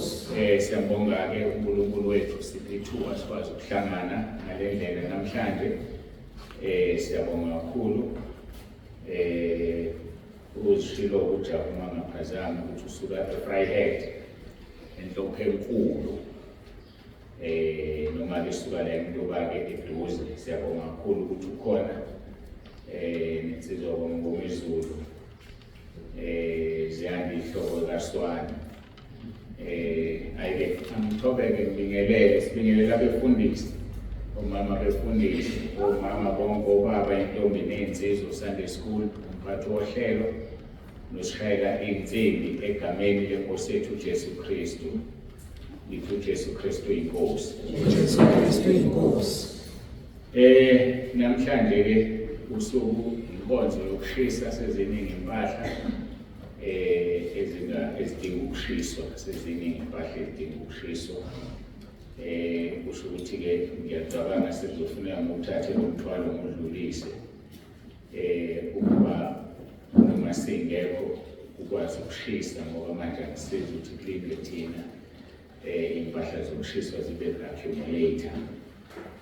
Nkosi. Siyambonga ke uNkulunkulu wethu siphe ithuba sikwazi ukuhlangana ngale ndlela namhlanje. Siyabonga kakhulu. Uzishilo uJabu mangaphazami ukuthi usuka eVryheid enhlophe enkulu. Noma ke suka la eMtuba ke eduze. Siyabonga kakhulu ukuthi ukhona. Nensizwa kwaMngomezulu. Ziyanda ihlobo kaSwane. Ayike angithobeke ngibingelele, sibingelela abefundisi, omama befundisi, omama bonke, obaba, intombi nezinsizwa, Sunday school, umphathi wohlelo nosishayela insimbi egameni lenkosi yethu uJesu Kristu. Ngithi uJesu Kristu inkosi. uJesu Kristu inkosi. Namhlanje ke usuku inkonzo yokushisa, seziningi impahla ezidinga ukushiswa, seziningi impahla ezidinga ukushiswa. Kusho ukuthi ke ngiyacabanga sekuzofuneka ngokuthathe lo mthwalo ngudlulise ukuba noma singekho ukwazi ukushisa, ngoba manje angisizi ukuthi kulindwe thina impahla zokushiswa zibe accumulator,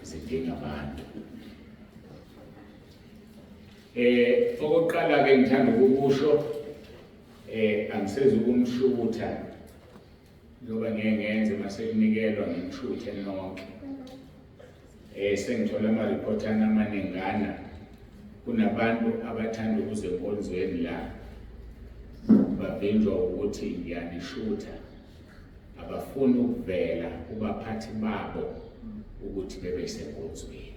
zidinga abantu. Okokuqala ke ngithanda ukukusho, angisezi ukumshutha njengoba ngeke ngenze mase kunikelwa ngimshuthe nonke. Sengithola ama-reportana amaningana, kunabantu abathanda ukuza enkonzweni la bavinjwa ukuthi ngiyanishutha, abafuni ukuvela kubaphathi babo ukuthi bebe senkonzweni.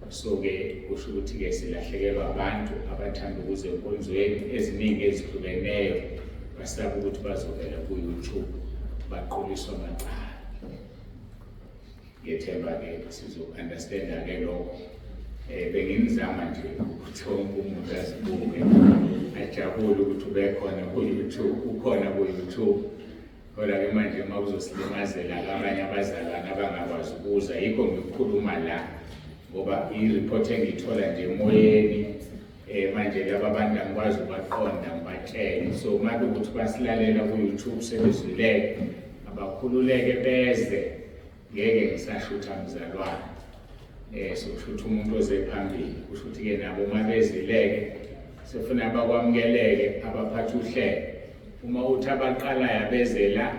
So ke kusho ukuthi ke silahlekelwa abantu abathanda ukuza enkonzweni eziningi ezihlukeneyo, basaba ukuthi bazovela ku-YouTube baquliswa amacala. Ngiyethemba ke sizo-understanda ke lokho. Bengimzama nje ukuthi wonke umuntu azibuke ajabule ukuthi ubekhona ku-YouTube, ukhona ku-YouTube. Kodwa ke manje uma kuzosilimazela abanye abazalwane abangakwazi ukuza, yikho ngikhuluma la, ngoba i-report engiyithola nje emoyeni manje laba bantu angikwazi ukubaqonda ngibatshele. So uma kuwukuthi basilalela ku-YouTube sebezwileke, abakhululeke beze, ngeke ngisashutha mzalwane. Sokushutha umuntu oze phambili, kusho ukuthi ke nabo uma bezileke sifuna bakwamukeleke abaphatha uhlelo. Uma uthi abaqalayo abeze la,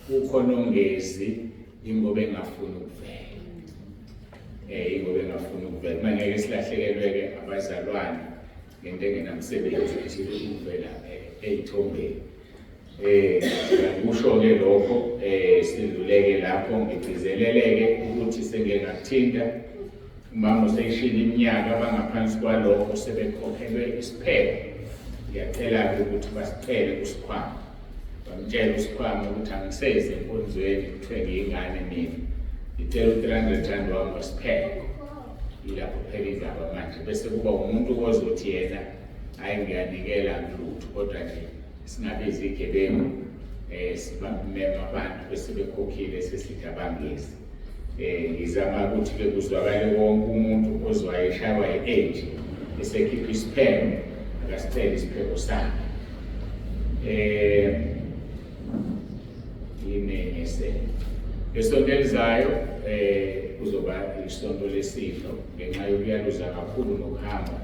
kukhona ongezi ingoba engafuni ukuvela. Ingoba engafuni ukuvela. Uma ngeke silahlekelwe-ke abazalwane ngento engenamsebenzi ukuvela ey'thombeni. Kusho-ke lokho, sidluleke lapho, ngigcizeleleke ukuthi sengike ngakuthinta. Umama useyishilo iminyaka, abangaphansi kwalokho sebekhokhelwe isiphepho. Ngiyacela-ke ukuthi basicele kusikhwama, bamtshele usikhwama ukuthi angisezi enkonzweni, kuthiwe ngiyingane mina, ngicela u-300 rand wami wesiphepho. Yilapho kuphela indaba manje, bese kuba umuntu ozothi yena hhayi ngiyanikela kulutho, kodwa nje singabe izigebengu, sibamema abantu bese bekhokhile sesithi abangezi. Ngizama ukuthi ke kuzwakale wonke umuntu ozwayo eshaywa i-age esekhipha isiphepho, akasicele isiphepho sakhe. Yini esonto elizayo kuzoba isonto lesidlo ngenxa yokuyaluza kakhulu nokuhamba,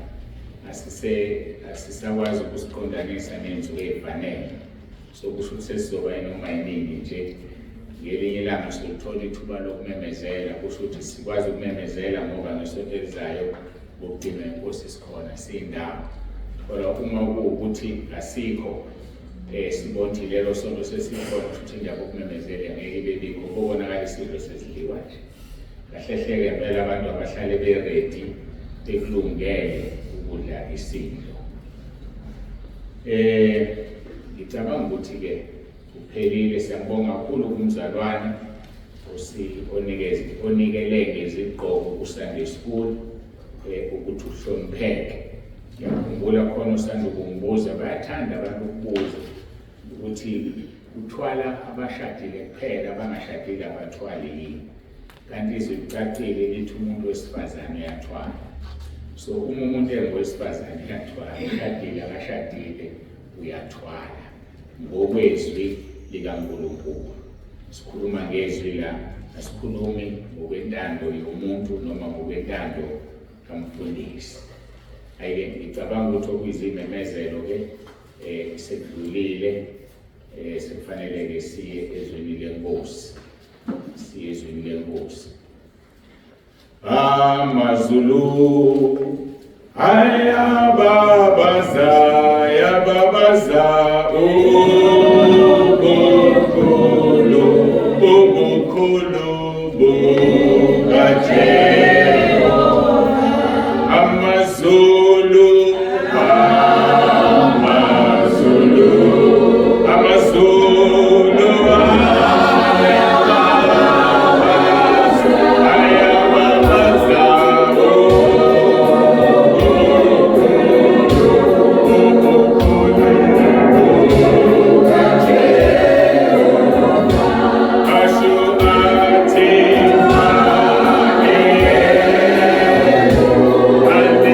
asisakwazi ukusiqondanisa ney'nsuku ey'fanele. So kusho ukuthi sesizoba noma yiningi nje, ngelinye ilanga sizothola ithuba lokumemezela. Kusho ukuthi sikwazi ukumemezela ngoba ngesonto elizayo ngokudinga inkosi sikhona siyindawo. Kodwa uma kuwukuthi asikho, sibona ukuthi lelo sonto sesikhona, kusho ukuthi indaba yokumemezela ngeke ibe bikho, kobonakala isidlo sesidliwa nje. Kahle hle ngempela abantu abahlale be-ready, bekulungele ukudla isidlo. Ngicabanga ukuthi ke kuphelile. Siyambonga kakhulu kumzalwane onikele ngezigqoko ku-Sunday school ukuthi uhlonipheke. Ngiyakhumbula khona osanda ukungibuza, bayathanda abantu ukubuza ukuthi kuthwala abashadile kuphela, abangashadile abathwali yini? Kanti izwi licacile lithi umuntu wesifazane uyathwala. So uma umuntu engowesifazane uyathwala, ushadile akashadile uyathwala ngokwezwi likaNkulunkulu. Sikhuluma ngezwi la, asikhulumi ngokwentando yomuntu noma ngokwentando kamfundisi. Ayike ngicabanga ukuthi okuyizimemezelo ke sekudlulile, sekufanele ke siye ezweni lenkosi, siye ezweni lenkosi. AmaZulu ayababaza, ayababaza ubukhulu, ubukhulu bukaJehova. AmaZulu, amaZulu, amaZulu ayababaza ubukhulu bukaJehova. Asho athi haleluya, asho athi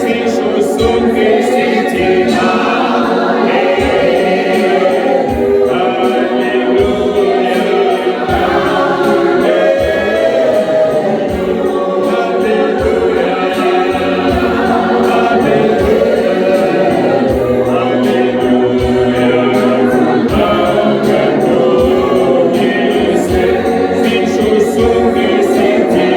Sisho sonke sithi haleluya, sisho sonke sithi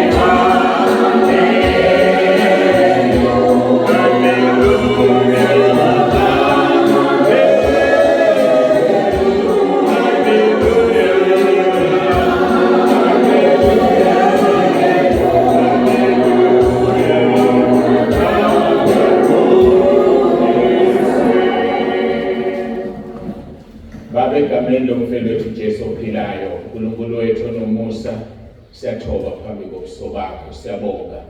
Baba, egameni lomfeli wethu Jesu ophilayo, uNkulunkulu wethu onomusa, siyathoba phambi kobuso bakho, siyabonga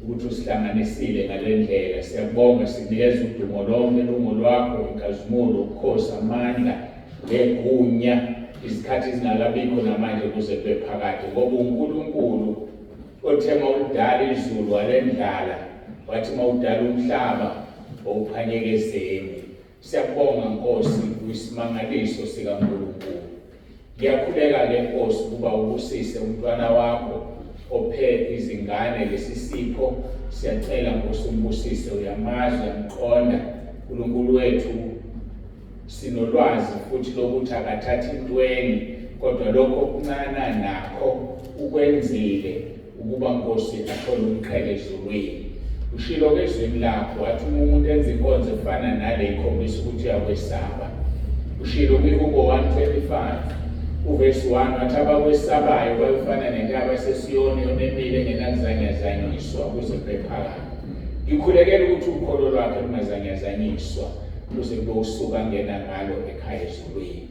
ukuthi usihlanganisile ngale ndlela. Siyabonga, sikunikeza udumo lonke lungo lwakho, inkazimulo, ubukhosi, amandla negunya, izikhathi zingakabikho namanje kuze kube phakade, ngoba uNkulunkulu othe mawudala izulu walendlala, wathi mawudala umhlaba wawuphanyekezeni. Siyabonga Nkosi, uyisimangaliso sikaNkulunkulu. Ngiyakhuleka ke Nkosi ukuba ubusise umntwana wakho ophe izingane lesi sipho. Siyacela Nkosi umbusise, uyamazi, uyamqonda. uNkulunkulu wethu, sinolwazi futhi lokuthi akathathi intweni, kodwa lokho okuncane nakho ukwenzile ukuba Nkosi athole umqhele ezulwini. Ushilo ke ezwini lakho wathi uma umuntu enza inkonzo efana nale ikhombisa ukuthi uyakwesaba. Ushilo kwiHubo 125 uvesi 1 wathi abakwesabayo bayofana nentaba yaseSiyoni yonemile engenakuzanyazanyiswa kuze kube phakade. Ngikhulekela ukuthi ukholo lwakhe lungazanyazanyiswa kuze kube usuku angena ngalo ekhaya ezulwini.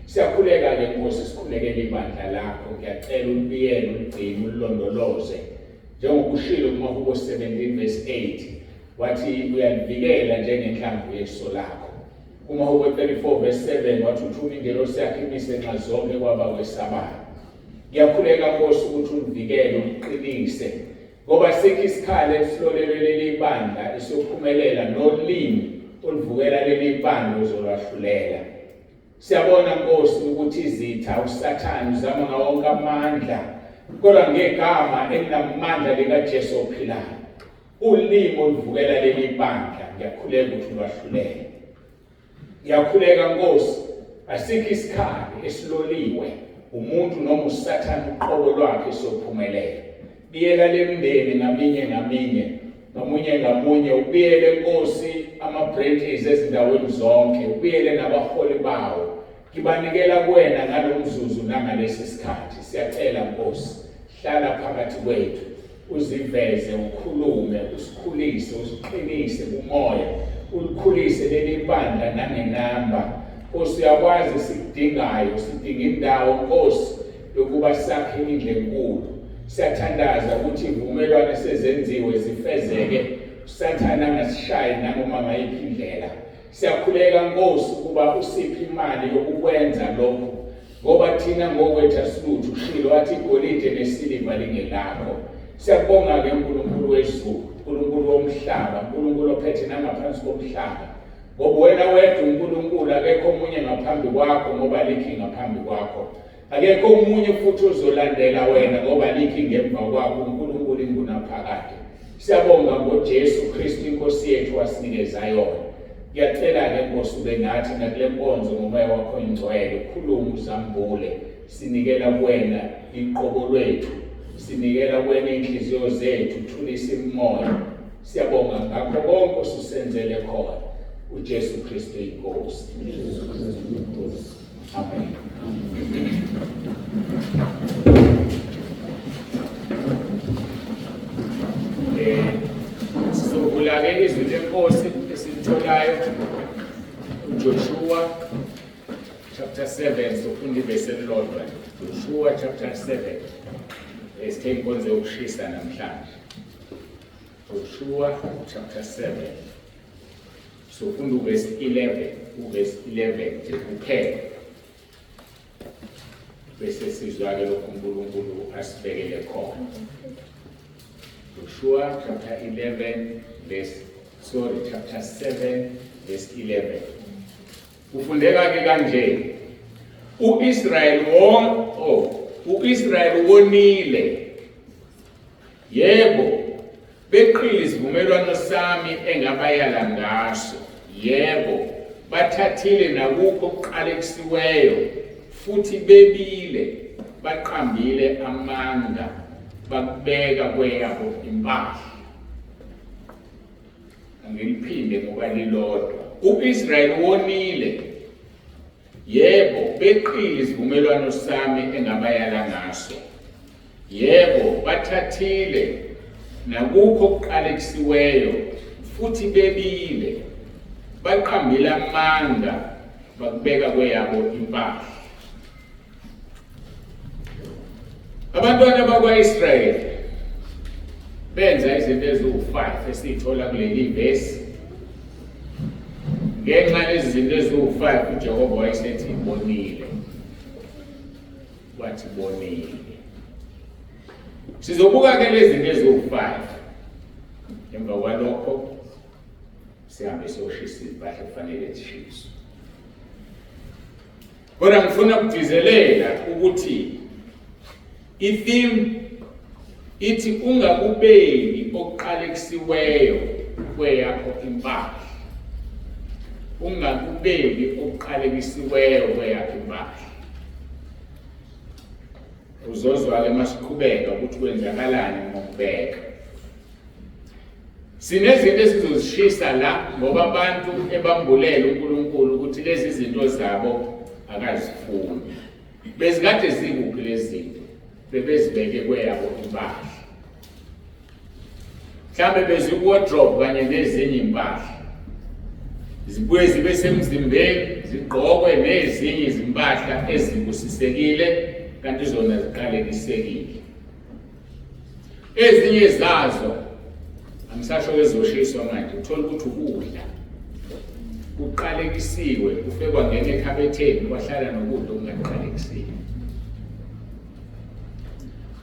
Siyakhuleka ke Nkosi, sikhulekela ibandla lakho. Ngiyacela ulibiyele, uligcine, ulilondoloze njengokushilo kumaHubo 17 verse 8 wathi uyalivikela njengenhlamvu yeso lakho. KumaHubo 34 verse 7 wathi uthuma ingelosi yakhe imise nxa zonke kwabakwesabayo. Ngiyakhuleka Nkosi ukuthi ulivikele, uliqinise, ngoba sikho isikhali esihlolelwe leli bandla esiyophumelela, nolimi oluvukela leli bandla uzolwahlulela. Siyabona Nkosi ukuthi izitha uSathane uzama ngawo wonke amandla, kodwa ngegama elinamandla likaJesu ophilayo, ulimi oluvukela leli bandla ngiyakhuleka ukuthi ulwahlulele. Ngiyakhuleka Nkosi, asikho isikhali esiloliwe umuntu noma uSathane uqobo lwakhe sophumelela. Biyela lemndeni ngaminye ngaminye, ngamunye ngamunye, ubiyele Nkosi ama-branches ezindaweni zonke, ubiyele nabaholi bawo. Ngibanikela kuwena ngalo mzuzu nangalesi sikhathi. Siyacela Nkosi, Hlala phakathi kwethu, uziveze, ukhulume, usikhulise, usiqinise kumoya, ulikhulise leli bandla nangenamba. Nkosi, uyakwazi esikudingayo, sidinga indawo, Nkosi, yokuba sakhe indlu enkulu. Siyathandaza ukuthi ivumelwano esezenziwe zifezeke, uSathane angasishayi nanoma ngayiphi indlela. Siyakhuleka Nkosi ukuba usiphe imali yokukwenza lokhu ngoba thina ngokwethu asilutho ushilo wathi igolide nesiliva lingelakho. Siyakubonga-ke uNkulunkulu wezulu, uNkulunkulu womhlaba, uNkulunkulu ophethe nangaphansi komhlaba. Ngoba wena wedwa uNkulunkulu, akekho omunye ngaphambi kwakho ngoba alikho ngaphambi kwakho. Akekho omunye futhi ozolandela wena ngoba alikho ngemva kwakho uNkulunkulu ingunaphakade. Siyabonga ngoJesu Kristu inkosi yethu wasinikeza yona. Ngiyacela-ke Nkosi ube nathi nakule nkonzo ngomoya wakho ingcwele, ukhulume uzambule. Sinikela kuwena iqobo lwethu, sinikela kuwena inhliziyo zethu, thulisa imimoya. Siyabonga ngakho konke osusenzele khona. uJesu Kristu inkosi. Jesu Kristu inkosi. Amen. Eh sizovula ke izwi lenkosi esilitholayo uJoshua chapter 7 sofunda ivesi elilodwa. Joshua chapter 7 esithe inkonzo yokushisa namhlanje. Joshua chapter 7 sofunda uvesi 11 uvesi 11 nje kuphela bese sizwa-ke lokhu uNkulunkulu asibekele khona. Joshua chapter 11 verse sorry chapter 7 verse 11 kufundeka ke kanje uIsrael won oh uIsrael wonile Yebo, beqile isivumelwano sami engabayala ngaso. Yebo, bathathile nakukho okuqalekisiweyo futhi bebile, baqambile amanga, bakubeka kweyabo impahla. Angiliphinde ngoba lilodwa. U-Israyeli wonile. Yebo, beqile isivumelwano sami engabayala ngaso. Yebo, bathathile nakukho okuqalekisiweyo futhi bebile, baqambile amanga bakubeka kweyabo impahla. Abantwana bakwa-Israyeli benza izinto eziwu-5 esiyithola kuleli vesi. Ngenxa lezi zinto eziwu-5 uJehova wayesethi bonile. Wathi bonile. Sizobuka ke lezi zinto eziwu-5. Emva kwalokho sihambe siyoshisa izimpahla kufanele zishiswe. Kodwa ngifuna ukugcizelela ukuthi i-theme ithi ungakubeki okuqalekisiweyo kweyakho impahla. Ungakubeki okuqalekisiweyo kweyakho impahla. Uzozwa-ke masiqhubeka ukuthi kwenzakalani ngokubeka. Sinezinto esizozishisa la ngoba abantu ebambulela uNkulunkulu ukuthi lezi zinto zabo akazifuni. Bezikade zikuphi lezi zinto? Bebezibeke kweyabo impahla. Mhlambe bezikuwardrobe kanye nezinye impahla. Zibuye zibe semzimbeni zigqokwe nezinye izimpahla ezibusisekile kanti zona ziqalekisekile. Ezinye zazo angisasho kezoshiswa manje uthola ukuthi ukudla kuqalekisiwe kufe kwangena ekhabetheni kwahlala nokudla okungaqalekisiwe.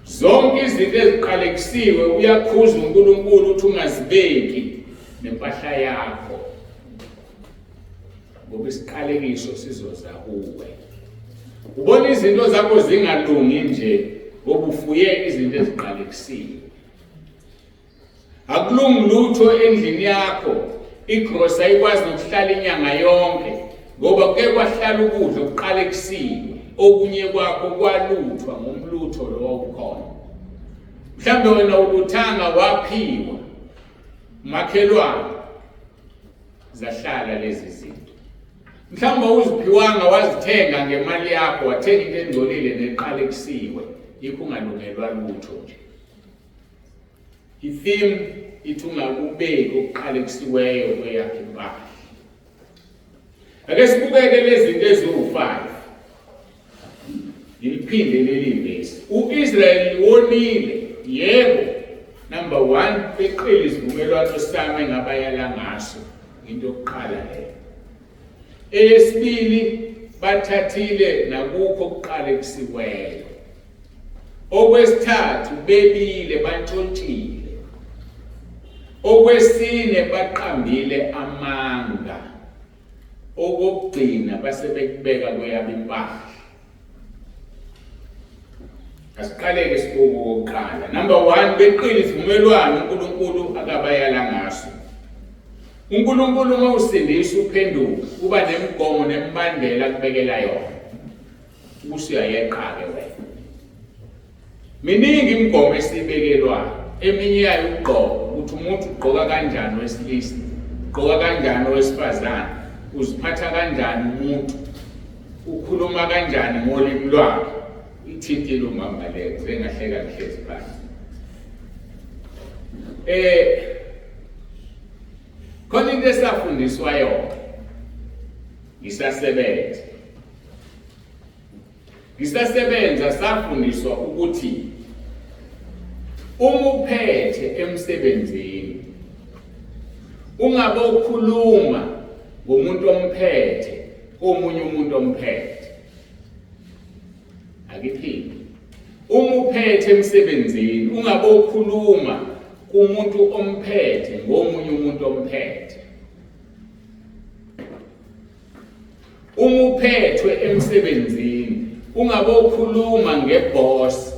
Zonke izinto eziqalekisiwe uyakhuza uNkulunkulu ukuthi ungazibeki nempahla yakho ngoba isiqalekiso sizoza kuwe. Ubona izinto zakho zingalungi nje ngoba ufuye izinto eziqalekisiwe. Akulungi lutho endlini yakho, igrosa ayikwazi nokuhlala inyanga yonke ngoba kuke kwahlala ukudla okuqalekisiwe, okunye kwakho kwaluthwa ngomlutho lo wawukhona. Mhlawumbe wena uluthanga waphiwa makhelwane zahlala lezi zinto. Mhlawumbe uziphiwanga wazithenga ngemali yakho, wathenga into engcolile neqalekisiwe. Yikho ungalungelwa lutho nje. I-theme ithi ungakubeki okuqalekisiweyo kweyakho impahla. Ake sibukeke lezi zinto eziwu-5. Ngiliphinde leli vesi. U-Israyeli wonile, yebo. Number 1, beqile isivumelwano sami engabayala ngaso. Into yokuqala leyo. Eyesibili, bathathile nakukho okuqalekisiweyo. Okwesithathu, bebile bantshontshile. Okwesine, baqambile amanga. Okokugcina, base bekubeka kweyabo impahla. Asiqaleke sibuku kokuqala. Number 1, beqile isivumelwano uNkulunkulu akabayala ngaso. uNkulunkulu uma usindisa uphenduka uba nemigomo nemibandela akubekela yona. Ubusuyayeqa-ke wena. Miningi imigomo esiyibekelwayo, eminye yayo ukugqoka, ukuthi umuntu ugqoka kanjani owesilisa, ugqoka kanjani owesifazane, uziphatha kanjani umuntu, ukhuluma kanjani ngolimi lwakhe. Ithintile umama le, ngize ngahleka ngihlezi phansi. Khona into esafundiswa yona ngisasebenza. Ngisasebenza safundiswa ukuthi uma uphethe emsebenzini ungabe ukhuluma ngomuntu omphethe komunye umuntu omphethe. Akiphinde. Uma uphethe emsebenzini ungabe ukhuluma kumuntu omphethe ngomunye umuntu omphethe. Uma uphethwe emsebenzini ungabokhuluma ngeboss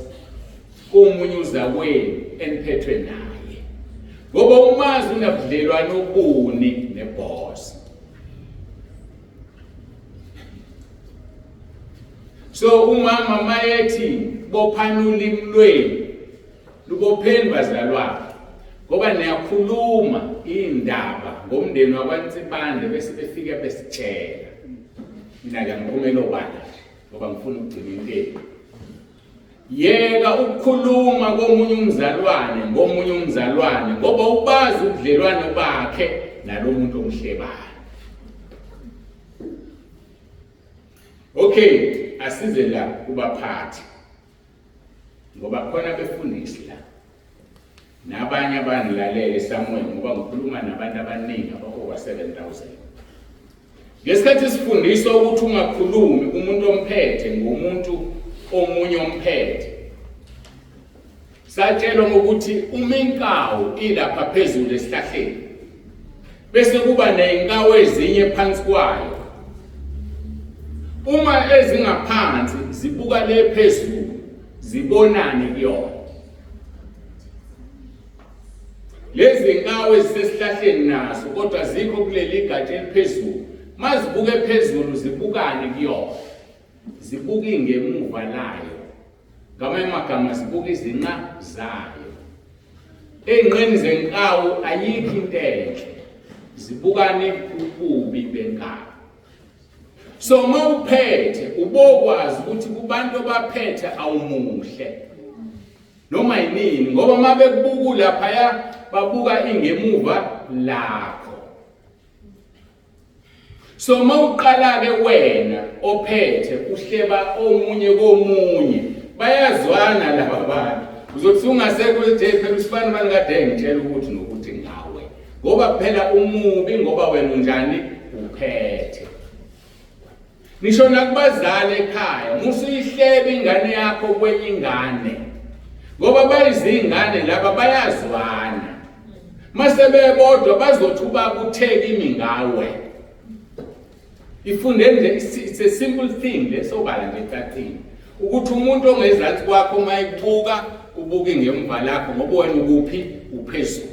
komunye uzakwenu eniphethwe naye, ngoba umazi unabudlelwano obuni neboss. So umama mayethi bophani ulimi lwenu, lubopheni bazalwane, ngoba niyakhuluma indaba ngomndeni wakwaNsibande bese befika besitshela. Mina ke ngiphumela obala nje ngoba ngifuna ukugcina intelo. Yeka ukukhuluma komunye umzalwane ngomunye umzalwane ngoba ubazi ubudlelwano bakhe nalomuntu omhlebayo. Okay, asize la kubaphathi. Ngoba khona befundisi la nabanye abangilalele somewhere, ngoba ngikhuluma nabantu abaningi aba-over 7000. Ngesikhathi sifundiswa ukuthi ungakhulumi umuntu omphethe ngomuntu omunye omphethe, satshelwa ngokuthi uma inkawu ilapha phezulu esihlahleni bese kuba nezinkawu ezinye phansi kwayo, uma ezingaphansi zibuka le phezulu zibonane kuyona. Lezi nkawu ezisesihlahleni nazo kodwa zikho kuleli gatsha eliphezulu, mazibuke phezulu zibukane kuyona, zibuka ingemuva layo, ngamanye amagama zibuka izinqa zayo. Ey'nqeni zenkawu ayikho into enhle, zibukane ububi benkawu. So uma uphethe ubokwazi ukuthi kubantu abaphethe awumuhle noma yinini, ngoba uma bekubuka laphaya babuka ingemuva lakho. So uma uqala-ke wena ophethe uhleba omunye komunye, bayazwana laba bantu. Uzothi ungasekho uthi hey phela usifani bani kade engitshela ukuthi nokuthi ngawe, ngoba phela umubi, ngoba wena unjani uphethe. Ngisho nakubazali ekhaya, musuyihleba ingane yakho kwenye ingane, ngoba bayizingane laba bayazwana. Mase bebodwa bazothi ubaba uthe kimi ngawe. Ifunde nje, it's a simple thing lesobala nje ecacile ukuthi umuntu ongezansi kwakho uma ekubuka ubuka ingemva lakho, ngoba wena ukuphi? Uphezulu.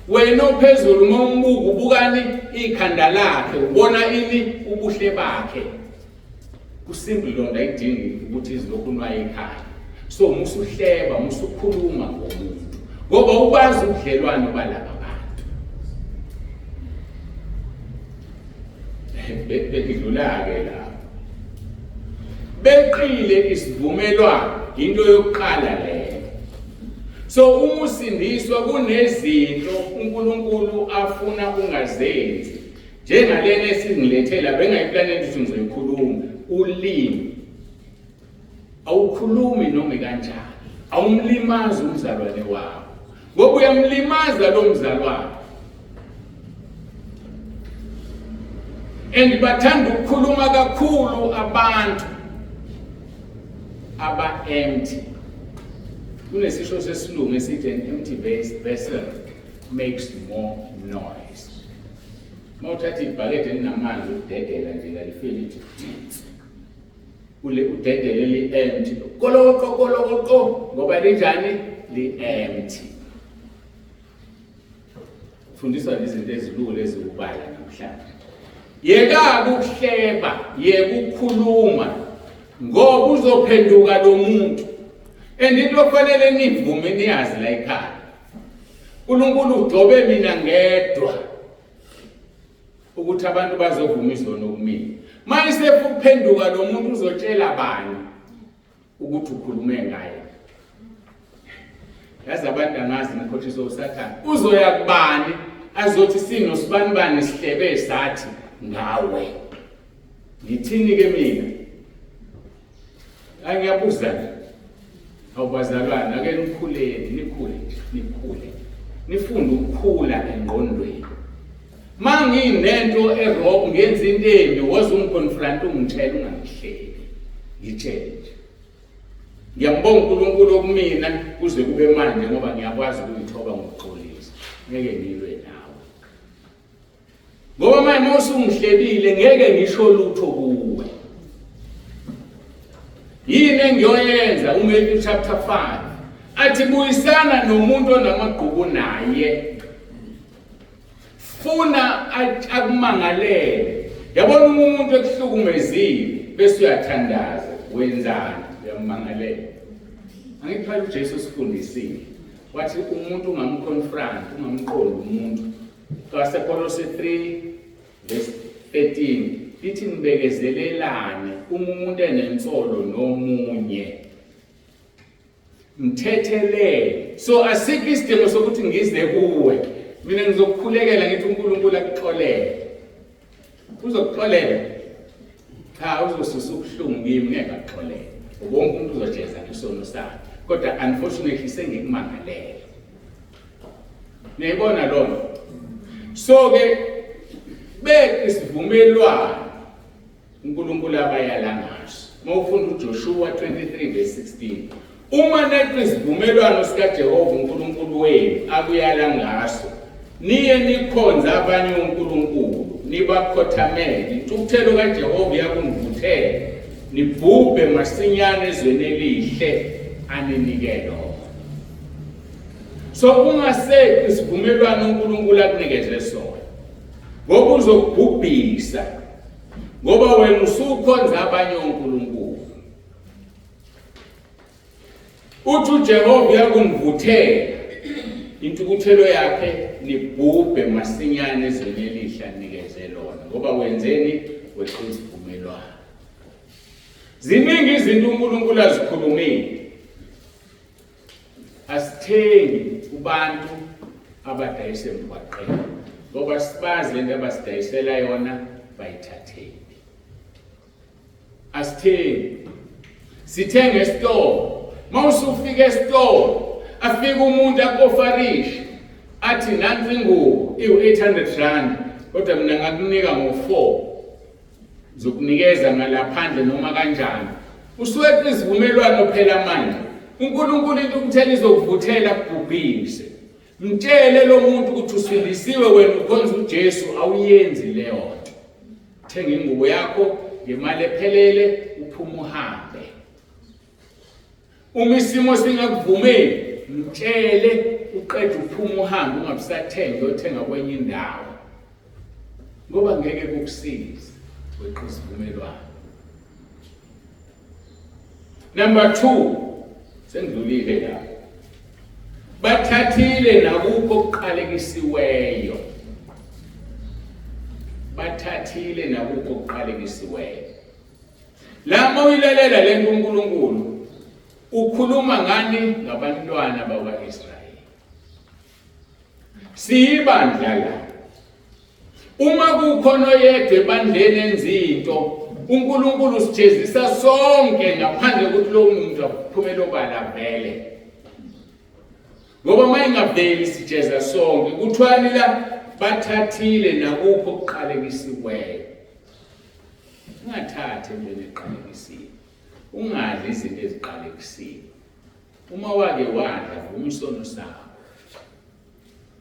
Wena ophezulu uma umbuka ubukani? Ikhanda lakhe, ubona ini? Ubuhle bakhe. Kusimple lonto, ayidingi ukuthi izilokhu unwaye ekhaya. So musuhleba, musukhuluma ngomuntu, ngoba ubazi ubudlelwano balaba bantu. Bekudlula-ke lapho. Beqile isivumelwano, into yokuqala leyo. So uma usindiswa kunezinto uNkulunkulu afuna ungazenzi. Njengalena esingilethela bengayiplanela ukuthi ngizoyikhuluma, ulimi. Awukhulumi noma kanjani. Awumlimazi umzalwane wakho. Ngoba uyamlimaza lo mzalwane. And bathanda ukukhuluma kakhulu abantu aba empty. Kunesisho sesilungu esithi an empty vessel makes more noise. Uma uthatha ibhakede elinamanzi udedela nje lalifike lithi ule udedele li-empty kolokoqo kolokoqo ngoba linjani li-empty. Fundiswa izinto ezilula eziwubala namhlanje. Yeka ukuhleba, yeka ukukhuluma ngoba uzophenduka lo muntu. And into okufanele nivume niyazi la ekhaya. uNkulunkulu ugcobe mina ngedwa ukuthi abantu bazovuma izono kumina. Manje sefuphenduka lo muntu uzotshela bani ukuthi ukhulume ngaye. Yazi abantu angazi ngikhohliswa uSathane. Uzoya kubani azothi sinosibanibani sihlebe sathi ngawe. Ngithini ke mina? Hayi ngiyabuza nje. Awubazalwane ake nikhuleni nikhule nje nikhule. Nifunde ukukhula engqondweni. Manginento erog ngenza into embi woze ungiconfront ungitshela ungangihleki. Ngitshele nje. Ngiyambonga uNkulunkulu okumina kuze kube manje ngoba ngiyakwazi ukuyithoba ngokuxolisa. Ngeke ngilwe nawe. Ngoba manje uma usungihlebile ngeke ngisho lutho kuwe. Yini engiyoyenza uMatthew chapter 5 athi buyisana nomuntu onamagqubu naye. Funa akumangalele. Yabona uma umuntu ekuhlukumezile bese uyathandaza wenzani uyammangalela. Angithi phela uJesu usifundisile wathi umuntu ungamconfront ungamqondi umuntu KwaseKolose 3 verse 13 ithi nibekezelelane uma umuntu enensolo nomunye mthethelele. So asikho isidingo sokuthi ngize kuwe, mina ngizokukhulekela ngithi uNkulunkulu akuxolele. Uzokuxolela? Cha, uzosusa ubuhlungu kimi, ngeke akuxolele. Wonke umuntu uzojeza ngesono sakhe, kodwa unfortunately sengikumangalela. Niyayibona lona? So ke beqi isivumelwano uNkulunkulu abayala ngaso. Uma ufunda uJoshua 23 verse 16, uma neqa isivumelwano sikaJehova uNkulunkulu wenu akuyala ngaso, niye nikhonze abanye onkulunkulu, nibakhothamele, intukuthelo kaJehova iyakunivuthela, nibhubhe masinyane ezweni elihle aninike lona. So ungaseqi isivumelwano uNkulunkulu akunikeze sona, ngoba uzokubhubhisa, ngoba wena usukhonza abanye onkulunkulu. Uthi uJehova uyakunivuthela intukuthelo yakhe, nibhubhe masinyane ezweni elihle anikeze lona, ngoba wenzeni? Weqa isivumelwano. Ziningi izinto uNkulunkulu azikhulumile. Asithengi kubantu abadayisa emgwaqeni ngoba sibazi lento abasidayisela yona bayithathephi. Asithengi, sithenga esitolo. Uma usufika esitolo afike umuntu akuofarishe athi nansi ingubo iwu-800 rand kodwa mina ngakunika ngo-4 Ngizokunikeza ngalaphandle noma kanjani. Usuweqa isivumelwano phela manje. uNkulunkulu intukuthelo izokuvuthela kubhubhise. Mtshele lo muntu ukuthi usindisiwe wena ukhonza uJesu awuyenzi leyo nto. Thenga ingubo yakho ngemali ephelele uphume uhambe. Uma isimo singakuvumeli, mtshele uqede uphume uhambe ungabusathenga uyothenga kwenye indawo. Ngoba ngeke kukusize weqa isivumelwano. Number 2 sengidlulile la. Bathathile nakukho okuqalekisiweyo. Bathathile nakukho okuqalekisiweyo. La mawuyilalela le nto uNkulunkulu ukhuluma ngani ngabantwana bakwa-Israyeli. Siyibandla la. Uma kukhona oyedwa ebandleni enza into, uNkulunkulu usijezisa sonke ngaphandle kokuthi lowo muntu aphumele obala vele. Ngoba uma ingaveli sijeza sonke. Kuthiwani la bathathile nakupho okuqalekisiweyo. Ungathathi entweni eqalekisiwe. Ungadli izinto eziqalekisiwe. Uma wake wadla vuma isono sakho.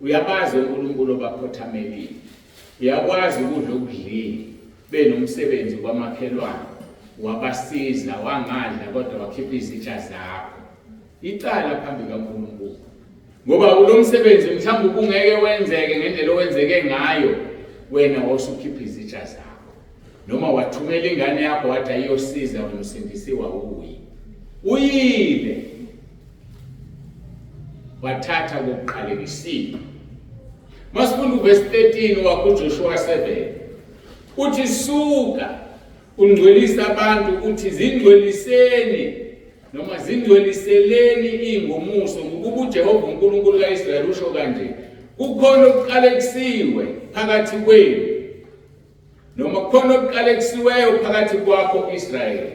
Uyabazi uNkulunkulu obakhothamelile. Uyakwazi ukudla okudlile benomsebenzi kwamakhelwane wabasiza wangadla kodwa wakhipha izitsha zakho. Icala phambi kaNkulunkulu. Ngoba kulo msebenzi mhlawumbe ubungeke wenzeke ngendlela owenzeke ngayo wena wawusukhipha izitsha zakho. Noma wathumela ingane yakho wathi ayiyosiza wena usindisiwa uyi. Uyile. Wathatha kokuqalekisiwe. Masifunda uverse 13 wakuJoshua 7. Uthi suka ungcwelisa abantu uthi zingcweliseni noma zingcweliseleni ingomuso ngokuba uJehova uNkulunkulu kaIsrayeli usho kanje kukhona okuqalekisiwe phakathi kwenu noma kukhona okuqalekisiweyo phakathi kwakho Israyeli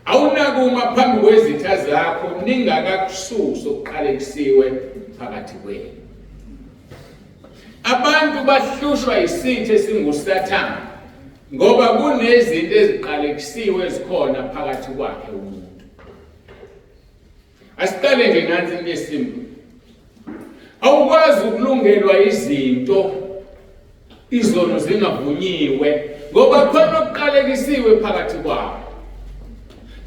awunakuma phambi kwezitha zakho ningakakususi okuqalekisiwe phakathi kwenu abantu bahlushwa isitha esinguSathane ngoba kunezinto eziqalekisiwe ezikhona phakathi kwakhe umuntu Asiqale nje nansi into esimple. Awukwazi ukulungelwa izinto izono zingavunyiwe ngoba khona okuqalekisiwe phakathi kwakho.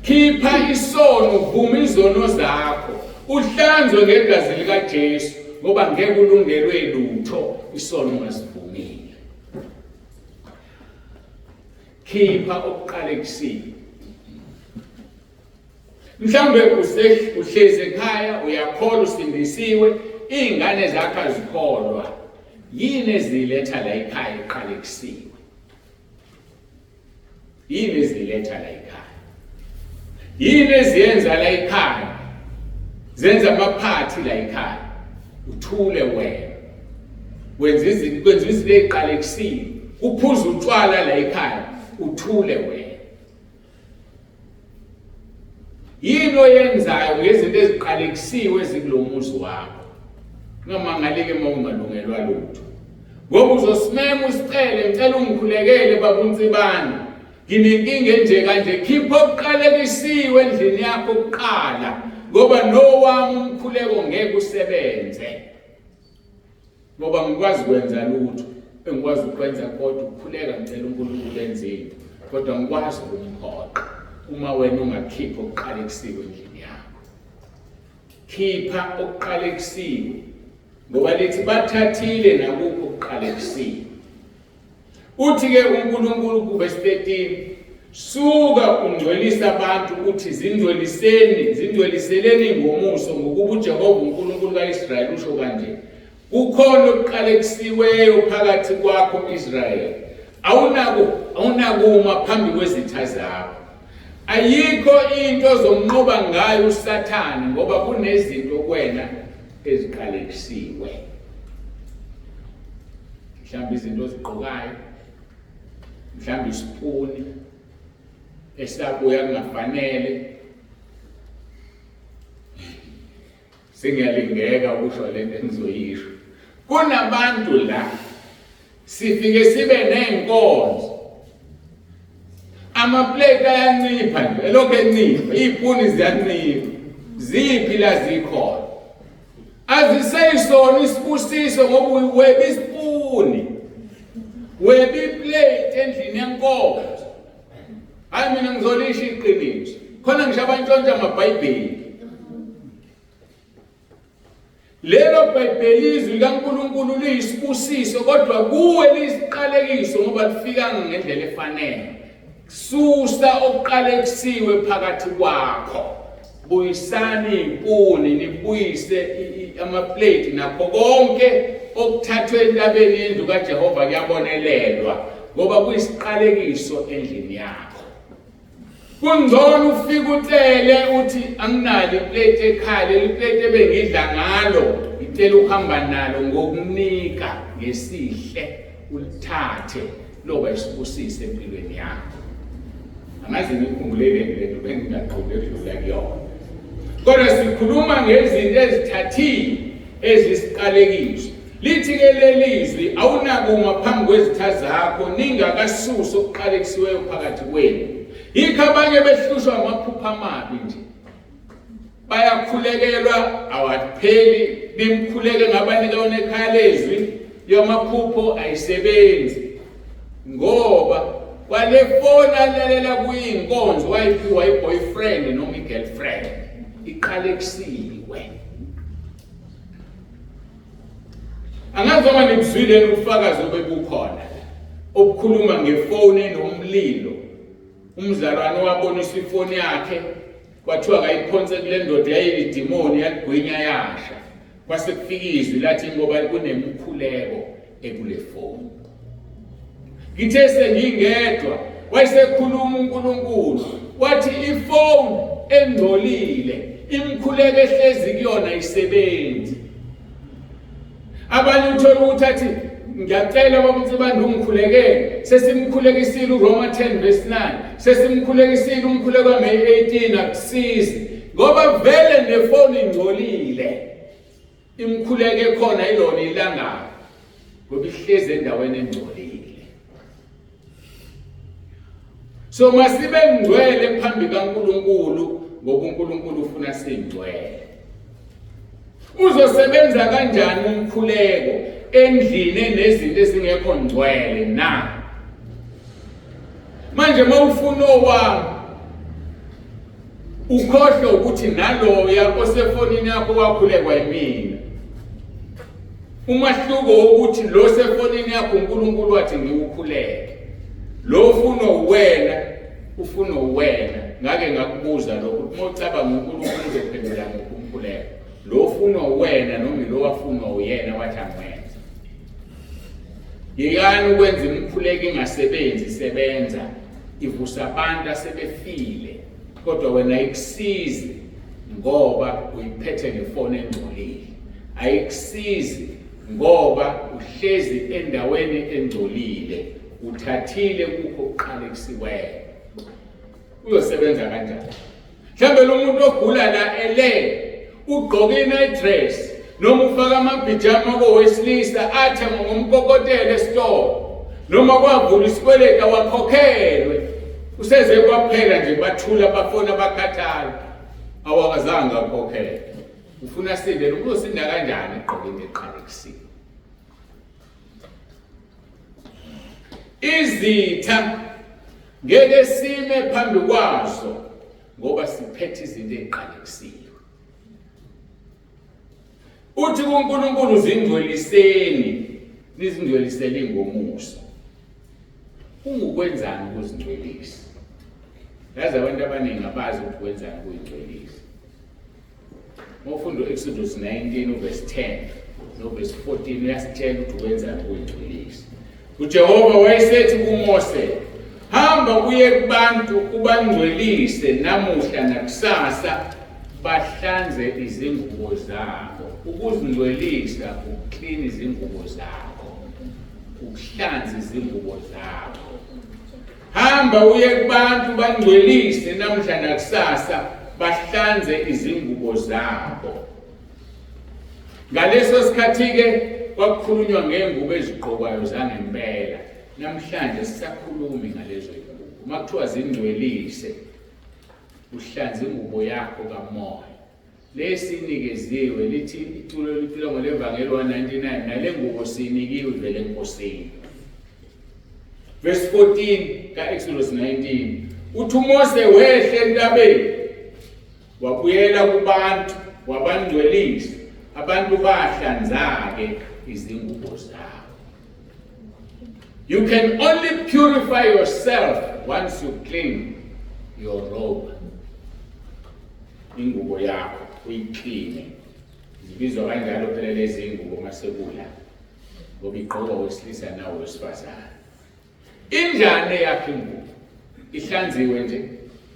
Khipha isono, vuma izono zakho, uhlanzwe ngegazi likaJesu ngoba ngeke ulungelwe lutho isono ungasivumile. Khipha okuqalekisiwe. Mhlawumbe uhlezi ekhaya uyakholwa usindisiwe, iy'ngane zakho azikholwa. Yini eziletha la ekhaya eqalekisiwe? Yini eziletha la ekhaya? Yini eziyenza la ekhaya? Zenza amaphathi la ekhaya. Uthule wena. Wenza izinto, kwenza izinto eziqalekisiwe. Uphuza utshwala la ekhaya, uthule wena. Yini oyenzayo ngezinto eziqalekisiwe ezikulo muzi wakho? Ungamangalike uma ungalungelwa lutho. Ngoba uzosimema usicele, ngicela ungikhulekele baba uNtsibane. Nginenkinga enje kanje, khipha okuqalekisiwe endlini yakho kuqala ngoba nowami umkhuleko ngeke usebenze. Ngoba ngikwazi kwenza lutho engikwazi ukwenza kodwa ukukhuleka ngicela uNkulunkulu enze into kodwa ngikwazi ukumphoqa uma wena ungakhipha okuqalekisiwe endlini yakho. Khipha okuqalekisiwe ngoba lithi bathathile nakukho okuqalekisiwe. Uthi-ke uNkulunkulu kuvesi 13 suka ungcwelisa abantu uthi zingcweliseni zingcweliseleni ngomuso ngokuba uJehova uNkulunkulu kaIsrayeli usho kanje kukhona okuqalekisiweyo phakathi kwakho Israyeli awunako awunakuma phambi kwezitha zakho ayikho into ozomnqoba ngayo uSathane ngoba kunezinto kuwena eziqalekisiwe mhlawumbe izinto ozigqokayo mhlawumbe isipuni esabuya kungafanele sengiyalingeka ukusho lento engizoyisho kunabantu la sifike sibe nenkonzo amaplate ayancipha nje elokhu encipha iy'puni ziyancipha ziphi la zikhona aziseyisona isibusiso ngoba weba isipuni weba iplate endlini yenkonzo hayi mina ngizolisho iqiniso khona ngisho abantshontsha amabhayibheli Lelo Bhayibheli izwi likaNkulunkulu liyisibusiso kodwa kuwe liyisiqalekiso ngoba lifikanga ngendlela efanele. Susa okuqalekisiwe phakathi kwakho. Buyisani impuni nibuyise amaplate nakho konke okuthathwe entabeni yendlu kaJehova kuyabonelelwa ngoba kuyisiqalekiso endlini yakho. Kungcono ufike ucele uthi anginalo iplate ekhaya, leli plate ebengidla ngalo ngicela ukuhamba nalo ngokunika ngesihle ulithathe loba isibusise empilweni yakho. Angazi ngikhumbuleleni lento bengingaqondi ukudlula kuyona. Kodwa sikhuluma ngezinto ezithathiwe ezisiqalekiso. Lithi-ke leli zwi, awunakuma phambi kwezitha zakho ningakasusi okuqalekisiweyo phakathi kwenu. Yikho abanye behlushwa amaphupho amabi nje. Bayakhulekelwa awapheli, nimkhuleke ngabanika onekhaya lezwi yamaphupho ayisebenzi. Ngoba kwale foni alalela kuyinkonzo wayiphiwa i-boyfriend noma i-girlfriend iqalekisiwe. Angazi noma nikuzwile ubufakazi obebukhona obukhuluma ngefoni enomlilo. Umzalwane wabonisa ifoni yakhe kwathiwa kayiphonse kule ndoda yayilidimoni yaligwinya yasha. Kwase kufika izwi lathi ngoba kunemikhuleko ekule foni. Ngithe sengingedwa wayesekhuluma uNkulunkulu wathi ifoni engcolile imikhuleko ehlezi kuyona isebenzi. Abanye uthola ukuthi athi ngiyacela baba uNsibande ungikhulekele sesimkhulekisile uRoma 10 verse 9 sesimkhulekisile umkhuleko kaMay 18 akusizi ngoba vele nefoni ingcolile imkhuleko ekhona ilona ilangabi ngoba ihlezi endaweni engcolile so masibe ngcwele phambi kaNkuluNkulu ngoba uNkulunkulu ufuna singcwele uzosebenza kanjani umkhuleko endlini enezinto ezingekho ngcwele na manje mawufuna owami ukhohlwe ukuthi naloya osefonini yakho wakhulekwa yimina umahluko wokuthi lo sefonini yakho uNkulunkulu wathi ngiwukhuleke lo ufuna uwena ufuna uwena ngake ngakubuza lokho uma ucabanga uNkulunkulu uzophendula ngokumkhuleka lo ufuna uwena noma lo wafunwa uyena wathi angwenza yekani ukwenza imikhuleko ingasebenzi sebenza ivusa abantu asebefile kodwa wena ayikusizi ngoba uyiphethe ngefoni engcolile ayikusizi ngoba uhlezi endaweni engcolile uthathile kukho okuqalekisiweyo uyosebenza kanjani mhlawumbe lo muntu ogula la ele ugqoke i-night dress noma ufaka amabhijama kowesilisa athe ngomkokotela esitolo noma kwavula isikweletu awakhokhelwe useze kwaphela nje bathula bafona bakhathala awakazange akhokhelwe ufuna sinde lo uyosinda kanjani egqoke into eqalekisiwe izitha ngeke sime phambi kwazo ngoba siphethe izinto eziqalekisiwe uthi kuNkulunkulu zingcweliseni nizingcwelisele ngomusa kungukwenzani ukuzingcwelisa yazi abantu abaningi abazi ukuthi kwenzani ukuyingcwelisa Uma ufunda u-Exodus 19 uverse 10 noverse 14 uyasitshela ukuthi wenzani ukuyingcwelisa. UJehova wayesethi kuMose, hamba uye kubantu ubangcwelise namuhla nakusasa bahlanze izingubo zabo. Ukuzingcwelisa ukuklina izingubo zakho, ukuhlanza izingubo zakho. Hamba uye kubantu bangcwelise namhla nakusasa bahlanze izingubo zabo. Ngaleso sikhathi-ke kwakukhulunywa ngengubo ezigqokwayo zangempela. Namhlanje sisakhulumi ngalezo ngubo. Uma kuthiwa zingcwelise, uhlanze ingubo yakho kamoya. Lesinikeziwe lithi iculo licilongo levangeli 199 nale ngubo siyinikiwe ivele enkosini. Verse 14 kaExodus 19 uthi uMose wehle entabeni wabuyela kubantu wabangcwelisa abantu bahlanza-ke izingubo zabo. You can only purify yourself once you clean your robe. Ingubo yakho uyikline. Zibizwa kanjalo phela lezi ngubo masekula. Ngoba igqokwa wesilisa nawo wesifazane. Injani eyakho ingubo? Ihlanziwe nje.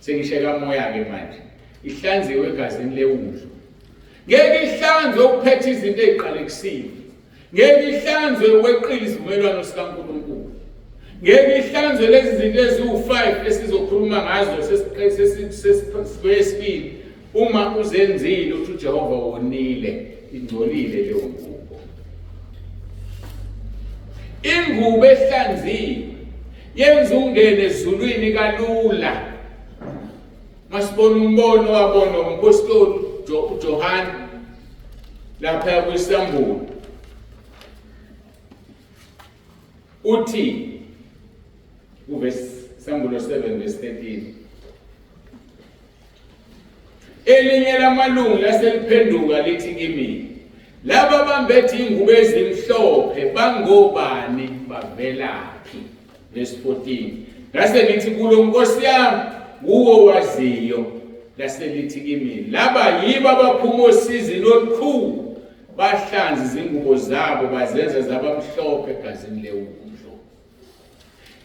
Sengisheka moya ke manje. Ihlanziwe egazini lewundlu. Ngeke ihlanzwe ukuphetha izinto eziqalekisiwe. Ngeke ihlanzwe ukweqila isivumelwano sikaNkulunkulu. Ngeke ihlanzwe lezi zinto eziwu-5 esizokhuluma ngazo sesikwesibili. Uma uzenzile uthi uJehova wonile, ingcolile leyo ngubo. Ingubo ehlanziwe yenza ungene ezulwini kalula. Masibona umbono wabonwa umpostoli uJohane lapha kwiSambulo. Uthi kuvesi Sambulo 7 verse 13 Elinye lamalungu laseliphenduka lithi kimi, laba bambethe ingubo ezimhlophe bangobani bavelaphi? Verse 14. Ngase ngithi kulo Nkosi yami, wuwo waziyo. Lase lithi kimi, laba yibo abaphuma osizini olukhulu, bahlanza izingubo zabo bazenza zaba mhlophe egazini lewundlu.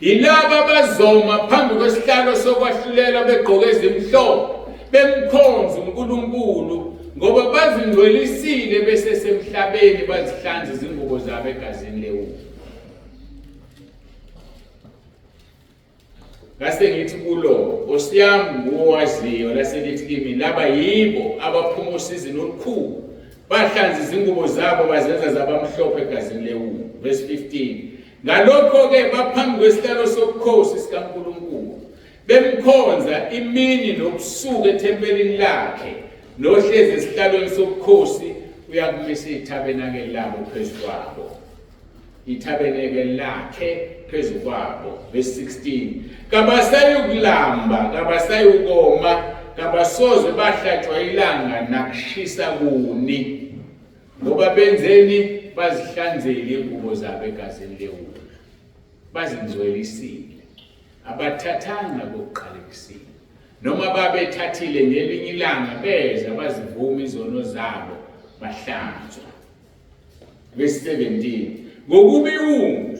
Yilaba abazoma phambi kwesihlalo sokwahlulela begqoke ezimhlophe bemkhonza uNkulunkulu ngoba bazingcwelisile besesemhlabeni bazihlanza izingubo zabo egazini lewundlu. Ngase ngithi kulo, Nkosi yami nguwe owaziyo, lase lithi kimi, laba yibo abaphuma osizini olukhulu, bahlanza izingubo zabo bazenza zabamhlophe egazini lewundlu. Verse 15. Ngalokho-ke baphambi kwesihlalo sobukhosi sikaNkulunkulu, bemkhonza imini nobusuku ethempelini lakhe, nohlezi esihlalweni sobukhosi uyakumisa ithabenakeli labo phezu kwabo. Ithabeneke lakhe phezu kwabo. Verse 16. Kabasayukulamba, kabasayukoma, kabasoze bahlatshwa ilanga nakushisa kuni. Ngoba benzeni? Bazihlanzile ingubo zabo egazini lewundlu. Bazingcwelisile. Abathathanga kokuqalekisiwe. Noma babethathile ngelinye ilanga beza bazivuma izono zabo bahlanzwa. Verse 17. Ngokuba iwundlu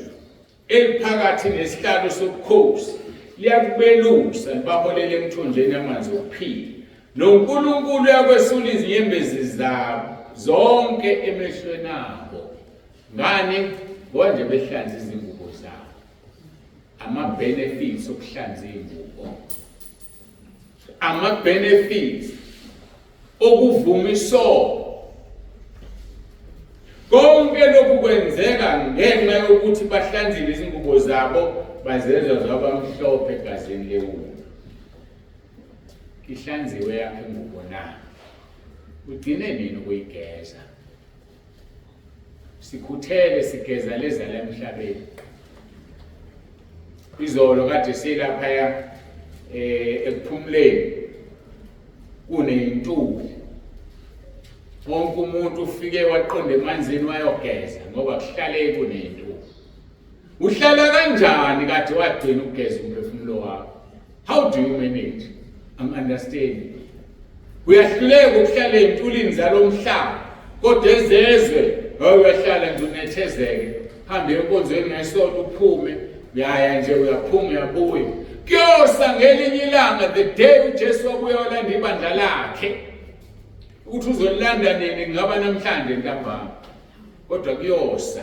eliphakathi nesihlalo sobukhosi liyakubelusa libaholele emthonjeni amanzi okuphila. NoNkulunkulu uyakwesula izinyembezi zabo zonke emehlweni abo. Ngani? Ngoba nje behlanza izingubo zabo. Ama-benefits okuhlanza iy'ngubo. Ama-benefits okuvuma isono. Konke lokhu kwenzeka ngenxa yokuthi bahlanzile izingubo zabo bazenza zaba mhlophe egazini lewundlu. Ihlanziwe yakho ingubo na? Ugcine nini ukuyigeza? Sikhuthele sigeza leza la emhlabeni. Izolo kade silaphaya ekuphumuleni kuneyintuli. Wonke umuntu ufike waqonda emanzini wayogeza ngoba kuhlale kuneyintuli. Uhlala kanjani kade wagcina ukugeza umphefumulo wakho? How do you manage? I'm understanding. Uyahluleka ukuhlala ey'ntulini zalo mhlaba kodwa ezezwe uyahlala nje unethezeke hambe enkonzweni ngesonto uphume uyaya nje uyaphuma uyabuya kuyosa ngelinye ilanga the day uJesu wabuya walanda ibandla lakhe ukuthi uzolilanda nini kungaba namhlanje ntambama kodwa kuyosa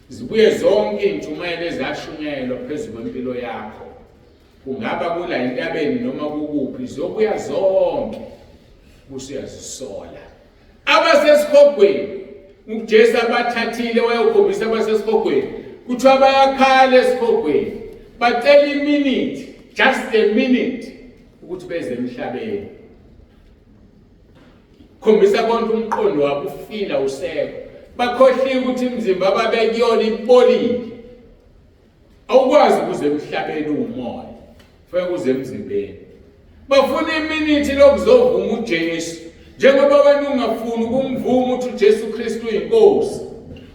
zibuye zonke iy'ntshumayelo ezashunyayelwa phezu kwempilo yakho kungaba kula entabeni noma kukuphi ziyobuya zonke busuyazisola abasesihogweni uJesu abathathile wayokhombisa abasesihogweni kuthiwa bayakhala esihogweni bacela iminute just a minute ukuthi beze emhlabeni khombisa konke umqondo wabo ufila usekho bakhohliwe ukuthi imizimba ababekuyona ibolile awukwazi ukuze emhlabeni uwumoya fanele kuze emzimbeni bafuna iminithi lokuzovuma uJesu njengoba wena ungafuni ukumvuma ukuthi uJesu Kristu uyinkosi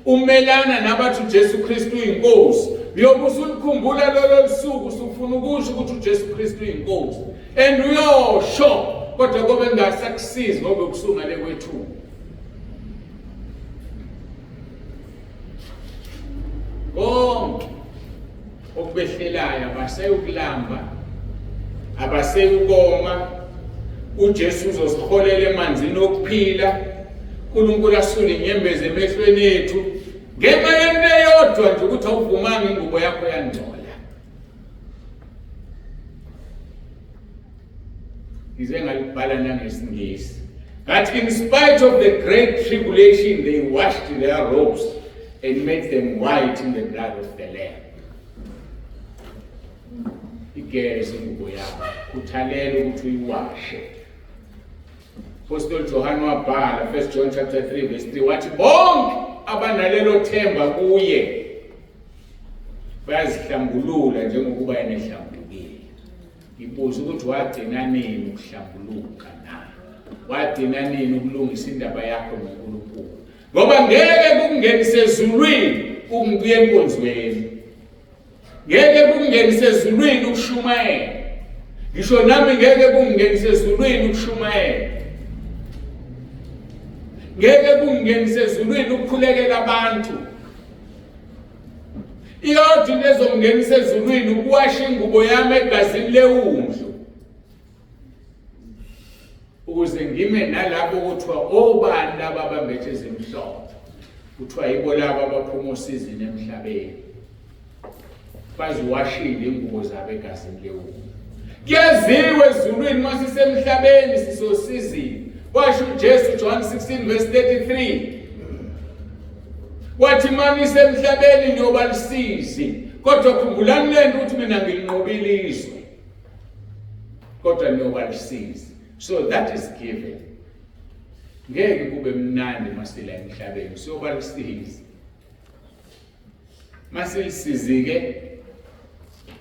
umelana nabathi uJesu Kristu uyinkosi uyobe usulikhumbula lolo lusuku usufuna ukusho ukuthi uJesu Kristu uyinkosi and uyosho kodwa kobe kungasakusizi ngoba kusungale kwethu konke okubehlelayo abaseyokulamba Abaseyukoma. uJesu uzosiholela emanzini okuphila. uNkulunkulu asule inyembezi emehlweni ethu ngenxa yento eyodwa nje ukuthi awuvumanga ingubo yakho yangcola. Ngize ngalibhala nangesingisi. That in spite of the great tribulation they washed their robes and made them white in the blood of the Lamb. Igeze ingubo yakho, khuthalela ukuthi uyiwashe. Apostle John wabhala 1 John chapter 3 verse 3 wathi bonke abanalelo themba kuye bayazihlambulula njengokuba yena ehlambulukile. Ngibuza ukuthi wagcina nini ukuhlambuluka na? Wagcina nini ukulungisa indaba yakho noNkulunkulu? Ngoba ngeke kukungenise ezulwini ukuya enkonzweni. Ngeke kungenise ezulwini ukushumayela. Ngisho nami ngeke kungenise ezulwini ukushumayela. Ngeke kungenise ezulwini ukukhulekela abantu. Iyodwa into ezongingenisa ezulwini ukuwasha ingubo yami egazini lewundlu. Ukuze ngime nalabo kuthiwa obani laba abambethe ezimhlophe. Kuthiwa yibo laba abaphuma osizini emhlabeni. Baziwashile ingubo zabo egazini lewundlu. Kuyaziwa ezulwini uma sisemhlabeni sisosizini. Washo uJesu John 16 verse 33. Wathi manisemhlabeni niyoba lusizi, kodwa khumbulani lento ukuthi mina ngilinqobile izwe. Kodwa niyoba lusizi. So that is given. Ngeke kube mnandi masila emhlabeni, siyoba lusizi. Masilisizi-ke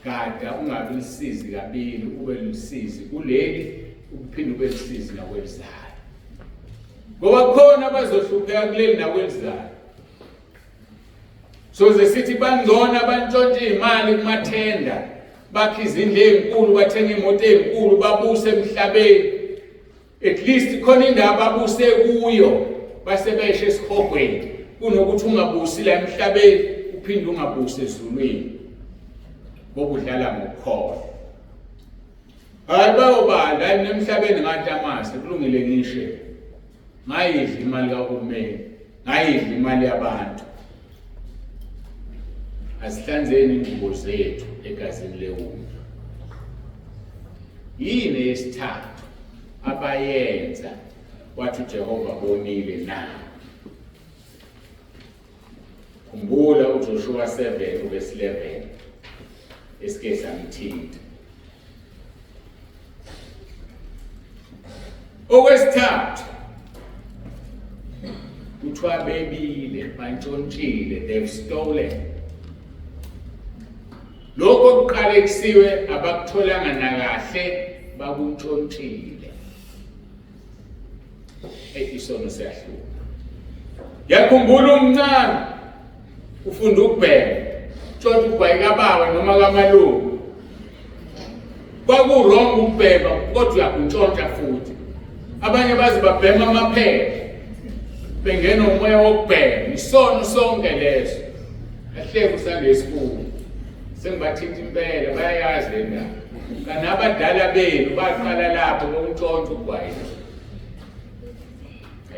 gada ungabi lisizi kabili ube lusizi kuleli uphinde ube lusizi nakwelizayo ngoba khona abazohlupheka kuleli nakwelizayo soze sithi bangcono abantshontsha iy'mali kumathenda bakhe izindlu ey'nkulu bathenga iy'moto ey'nkulu babuse emhlabeni At least khona indawo ababuse kuyo basebeshe esihogweni kunokuthi ungabusi la emhlabeni uphinde ungabusi ezulwini ngoba udlala ngokukholwa. Hayi bayobala hayi mina emhlabeni ngatamasa kulungile ngishe ngayidla imali kahulumeni ngayidla imali yabantu. Asihlanzeni ingubo zethu egazini lewundlu. Yini eyesithathu abayenza wathi uJehova bonile na? Khumbula uJoshua 7 verse 11 esike samthinta. Okwesithathu kuthiwa bebile bantshontshile they've stolen lokho okuqalekisiwe abakutholanga nakahle bakuntshontshile eyi isono siyahluka yakhumbula umncane ufunda ukubheka tshontsha ugwayi kababa noma kamalume kwaku-wrong ukubhema kodwa uyakuntshontsha futhi abanye baze babhema amaphepha bengena umoya wokubhema isono sonke leso kahleke uSunday school sengibathinta impela bayayazi le ndaba kanti abadala benu baqala lapho bokuntshontsha ugwayi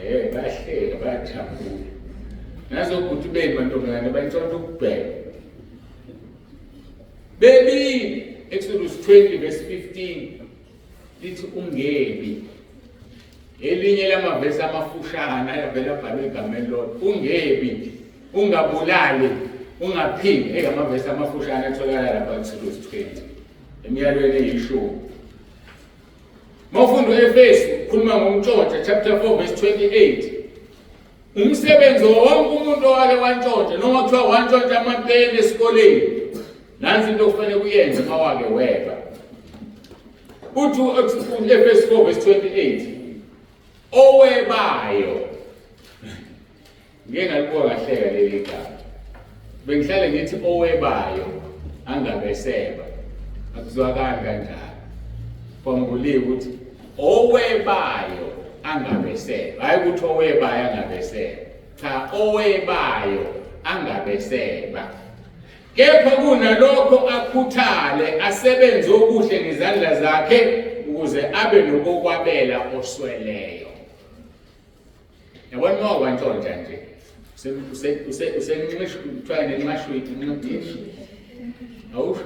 Eh bayahleka bayajabula. Nazo bhuti benu mantombazane bayintshontsha ukubheka. Bebile Exodus 20 verse 15 lithi ungebi. Elinye lamavesi amafushane ayavela abhalwe igama elilodwa. Ungebi, ungabulali, ungaphingi. Hey amavesi amafushane atholakala lapha Exodus 20. Emiyalweni eyishumi. Mawufunda uEfesu ukhuluma ngokuntshontsha chapter 4 verse 28. Umsebenzi wonke umuntu owake wantshontsha noma kuthiwa wantshontsha amapeni esikoleni. Nansi into okufanele kuyenze uma wake weba. Uthi uEfesu 4 verse 28. Owebayo Ngike ngalibuka kahleka leli gama. Bengihlale ngithi owebayo angabeseba. Akuzwakali kanjalo. Kwambuliwe ukuthi owebayo angabeseba. Hayi ukuthi owebayo angabeseba. Cha owebayo angabeseba. Kepha kunalokho akhuthale asebenze okuhle ngezandla zakhe ukuze abe nokokwabela osweleyo. Yabona uma wantshontsha nje usenxishwa kuthiwa nenxashwini awusho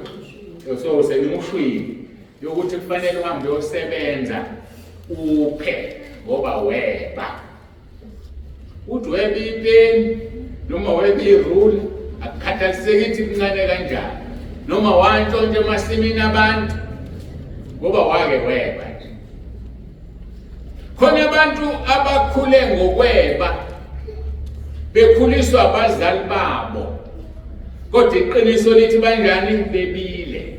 so usenxushwini yokuthi kufanele uhambe uyosebenza uphe ngoba weba uthi webe ipeni noma webe irula akukhathaliseki ukuthi kuncane kanjani noma wantshontsha emasimini abantu ngoba wake weba nje khona abantu abakhule ngokweba bekhuliswa abazali babo kodwa iqiniso lithi banjani bebile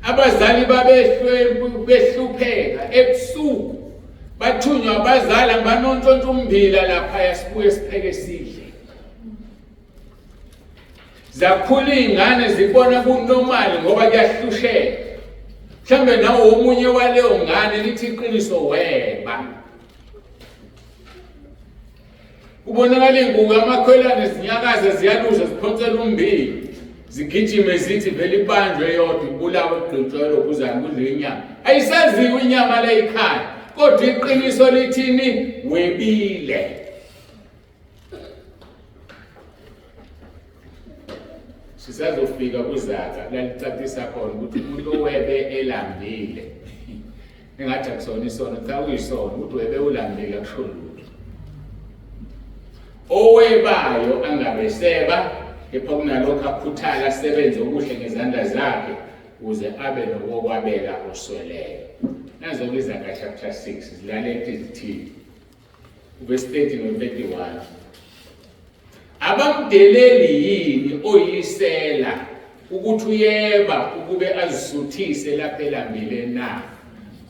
abazali babehlwe behlupheka ebusuku bathunywa abazali abanontshontsha ummbila lapha yasibuye sipheke sidle zakhula iy'ngane zibona kunormal ngoba kuyahlusheka mhlawumbe nawe omunye waleyo ngane lithi iqiniso weba Kubonakala iy'ngubo amakhwelane zinyakaze ziyaluza ziphonsela umbili zigijime zithi vele ibanjwe yodwa ibulawe kugqitshwe lokhuzane kudliwe inyama ayisaziwa inyama le ikhaya kodwa iqiniso lithini webile sisazofika kwizaga lalicacisa khona ukuthi umuntu owebe elambile engathi akusona isono cha kuyisono ukuthi webe ulambile akusho lutho owebayo angabe seba kepha kunalokho akhuthala asebenze okuhle ngezandla zakhe ukuze abe nokokwabela osweleyo nazo-ke izaga chapter 6 zilaleti zithini verse 30 no-31 Abamdeleli yini oyisela ukuthi uyeba ukube azisuthise lapha elambile na?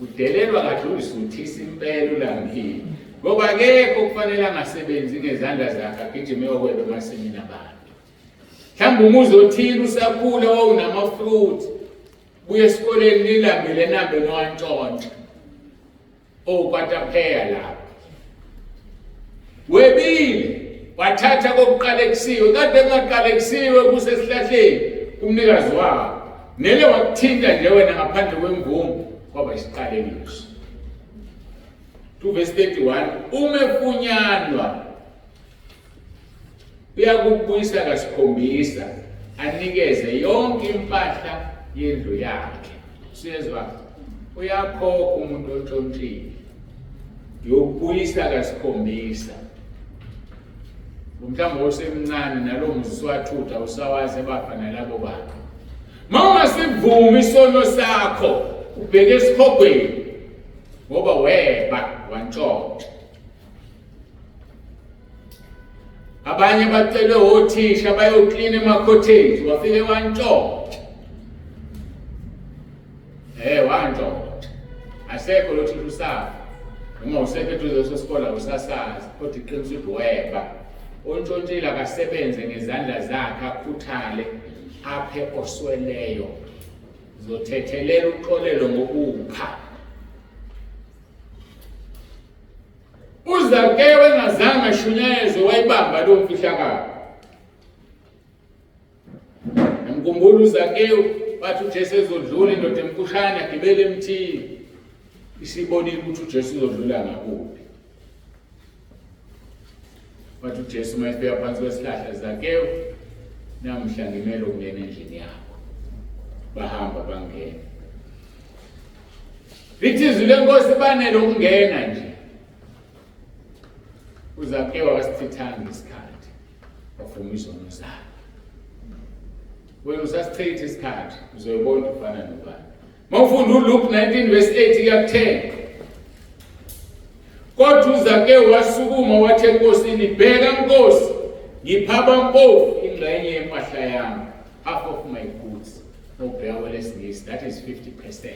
Udelelwa kahle uzisuthisa impela ulambile. Ngoba akekho kufanele angasebenzi ngezandla zakhe agijime yokweba emasimini abantu. Mhlawumbe umuzi othile usakhula wawunama-fruit, buye esikoleni nilambile nambe nowantshontsha. okwatapheya lapho webile wathatha kokuqalekisiwe kade kungaqalekisiwe kusesihlahleni kumnikazi wawo nele wakuthinta nje wena ngaphandle kwemvumo kwaba isiqalekiso 2 verse 31 uma efunyanwa Uyakubuyisa kasikhombisa anikeze yonke impahla yendlu yakhe. Siyezwa uyakhokha umuntu ontshontshile. Uyokubuyisa kasikhombisa. Mhlawumbe osemncane nalowo muzi usuwathutha usawazi abafa nalabo bantu. Uma ungasivumi isono sakho ubheke esihogweni ngoba weba wantshontsha. Abanye bacelwe othisha bayoklina emakhotheji wafike wantshontsha. Eh wantshontsha. Asekho lo thisha usafa. Noma usekho eduze leso sikole usasazi kodwa iqiniso ukuthi weba. Ontshontshile akasebenze ngezandla zakhe akhuthale aphe osweleyo. Zothethelela uxolelo ngokupha. UZakewu engazange ashunyayezwe wayibamba leyo mfihlakalo. Ngimkhumbula uZakewu bathi uJesu ezodlula indoda emfushane agibele emthini. Isibonile ukuthi uJesu uzodlula ngakuphi. Wathi uJesu uma efika phansi kwesihlahla, Zakewu, namuhla ngimele ukungena endlini yakho. Bahamba bangena. Lithi izwi lenkosi banele ukungena nje. UZakewu akasichithanga isikhathi wavuma izono zakhe. Wena usasichitha isikhathi uzoyibona ufana nobani. Mawufunda uLuke 19 verse 8 kuya ku-10. Kodwa uZakewu wasukuma wathi enkosini, bheka nkosi, ngipha abampofu ingxenye yempahla yami, half of my goods. Ubheka kwelesingisi, that is 50%.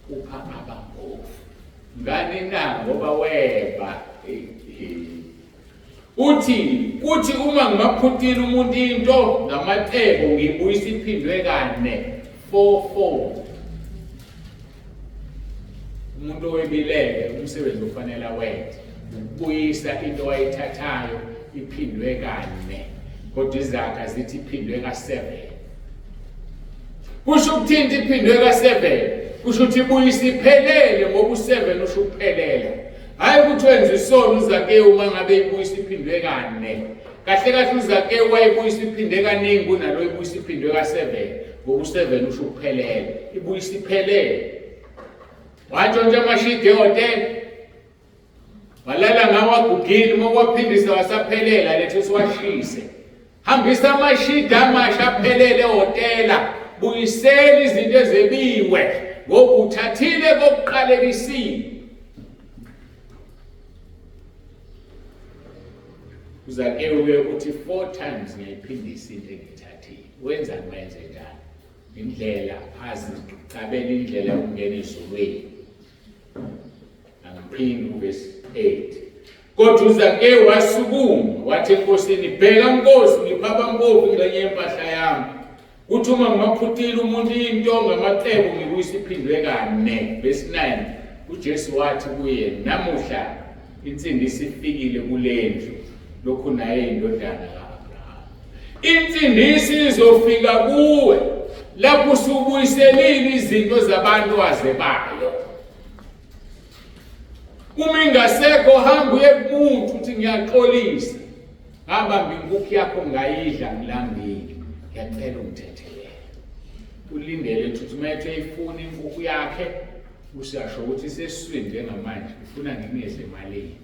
Upha abampofu. Ngani na? Ngoba weba. Uthi kuthi uma ngimaphuntile umuntu into ngamacebo ngibuyisa iphindwe kane fourfold. Umuntu owebileke umsebenzi ofanele awenze ukubuyisa into wayithathayo iphindwe kane kodwa izaga zithi iphindwe ka-7. Kusho ukuthini iphindwe ka-7? Kusho ukuthi ibuye isiphelele ngoba u-7 usho ukuphelela. Hhayi ukuthi wenza isono uZakewu uma ngabe ibuyisa iphindwe kane. Kahle kahle uZakewu wayebuyisa iphinde kaningi kunalo ibuyisa iphindwe ka-7 ngoba u-7 usho ukuphelela. Ibuyisa iphelele. Wantshontsha amashidi ehhotela. Walala ngawo agugile uma waphindisa wasaphelela lethu siwashise. Hambisa amashidi amasha aphelele ehhotela. Buyisela izinto ezebiwe ngoba uthathile kokuqalekisiwe. Uzakewu-ke uthi four times ngiyayiphindisa into engiyithathile. Wenzani wenze njalo? Indlela azicabela indlela yokungena ezulwini. Angiphindi uvesi 8. Kodwa uZakewu wasukuma wathi enkosini, bheka nkosi, ngipha abampofu ingxenye yempahla yami. Kuthi uma ngimaphutile umuntu into ngamacebo ngibuyisa iphindwe kane. Verse 9. UJesu wathi kuye, namuhla insindiso ifikile kule ndlu, lokhu naye indodana ka-Abrahama. Insindiso izofika kuwe lapho usubuyiselile izinto zabantu wazebayo. Uma ingasekho hamba uye kumuntu uthi ngiyaxolisa. Ngabamba inkukhu yakho ngayidla ngilambile. Ngiyacela ungithethelele. Ulindele ukuthi uma ethi eyifuna inkukhu yakhe usiyasho ukuthi isesiswini njengamanje ufuna ngimyese emalini.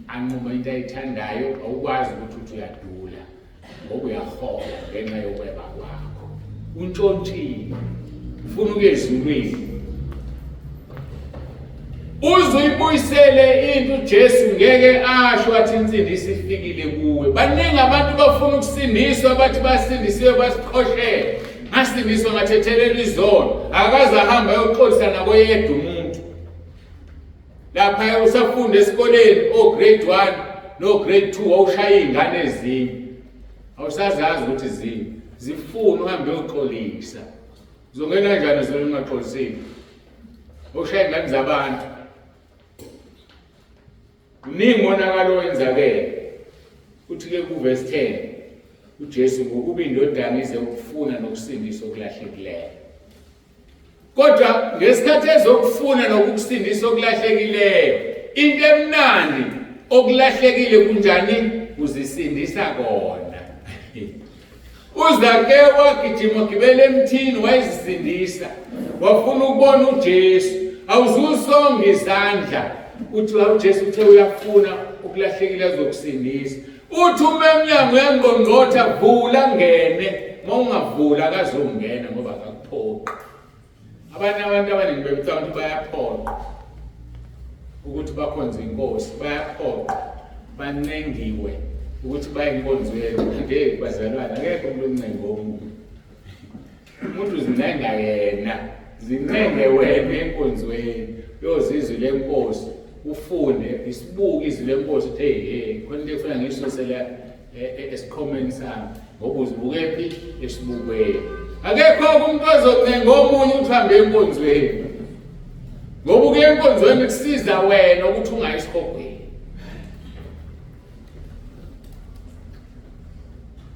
Anqume into ayithandayo awukwazi ukuthi uthi uyadula. Ngoba uyahola ngenxa yokweba kwakho. Untshontshile. Ufuna ukuya ezulwini. Uze uyibuyisele into uJesu ngeke asho athi insindiso ifikile kuwe. Baningi abantu bafuna ukusindiswa bathi basindisiwe basiqhoshele. Ngasindiswa ngathethelela izono. Akaze ahambe ayoxolisa nakoyedwa umuntu. Lapha usafunda esikoleni o grade 1 no grade 2 wawushaya izingane ezinye. Awusazazi ukuthi zini. Zifuna uhambe uyoxolisa. Uzongena kanjani ezulwini ungaxolisile? Ushaya ingane zabantu. Kuningi umonakalo owenzakele. Uthi ke kuvesi 10 uJesu ngokuba indodana ize ukufuna nokusindisa okulahlekileyo. Kodwa ngesikhathi ezokufuna nokukusindisa okulahlekileyo, into emnandi okulahlekile kunjani? Uzisindisa kona. UZakewu wagijima wagibela emthini wayezisindisa, wafuna ukubona uJesu. Awuzusonga izandla uthi uJesu uthe uyafuna okulahlekile azokusindisa. Uthi uma emnyango uyangqongqotha vula ngene, uma ungavula akazongena ngoba akakuphoqi. Abanye abantu abaningi bebecabanga ukuthi bayaphoqa ukuthi bakhonze inkosi, bayaphoqa, bancengiwe ukuthi baye enkonzweni. Ngeke bazalwane, akekho umuntu oncenga omunye. Umuntu uzincenga yena, zincenge wena enkonzweni, uyozwa izwi lenkosi, ufunde, isibuke izwi lenkosi uthi hey hey, khona into efuna ngiyisuse la esiqhomeni sami ngoba uzibuke phi esibukweni. Akekho umuntu ozoncenga omunye ukuthi uhambe enkonzweni. Ngoba ukuya enkonzweni kusiza wena ukuthi ungayi esihogweni.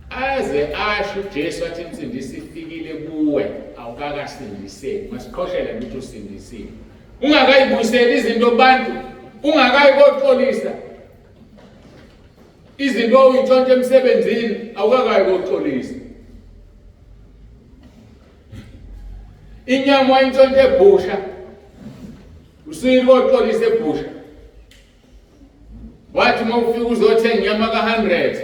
Aze asho uJesu athi insindiso ifikile kuwe awukakasindiseki. Masiqhoshele ukuthi usindisiwe. Ungakayibuyiseli izinto kubantu, ungakayi koxolisa. Izinto oyintshontsha emsebenzini awukakayi koxolisa. Inyama wayintshontsha ebhusha. Usuyile koxolisa ebhusha. Wathi uma ufika uzothenga inyama ka-100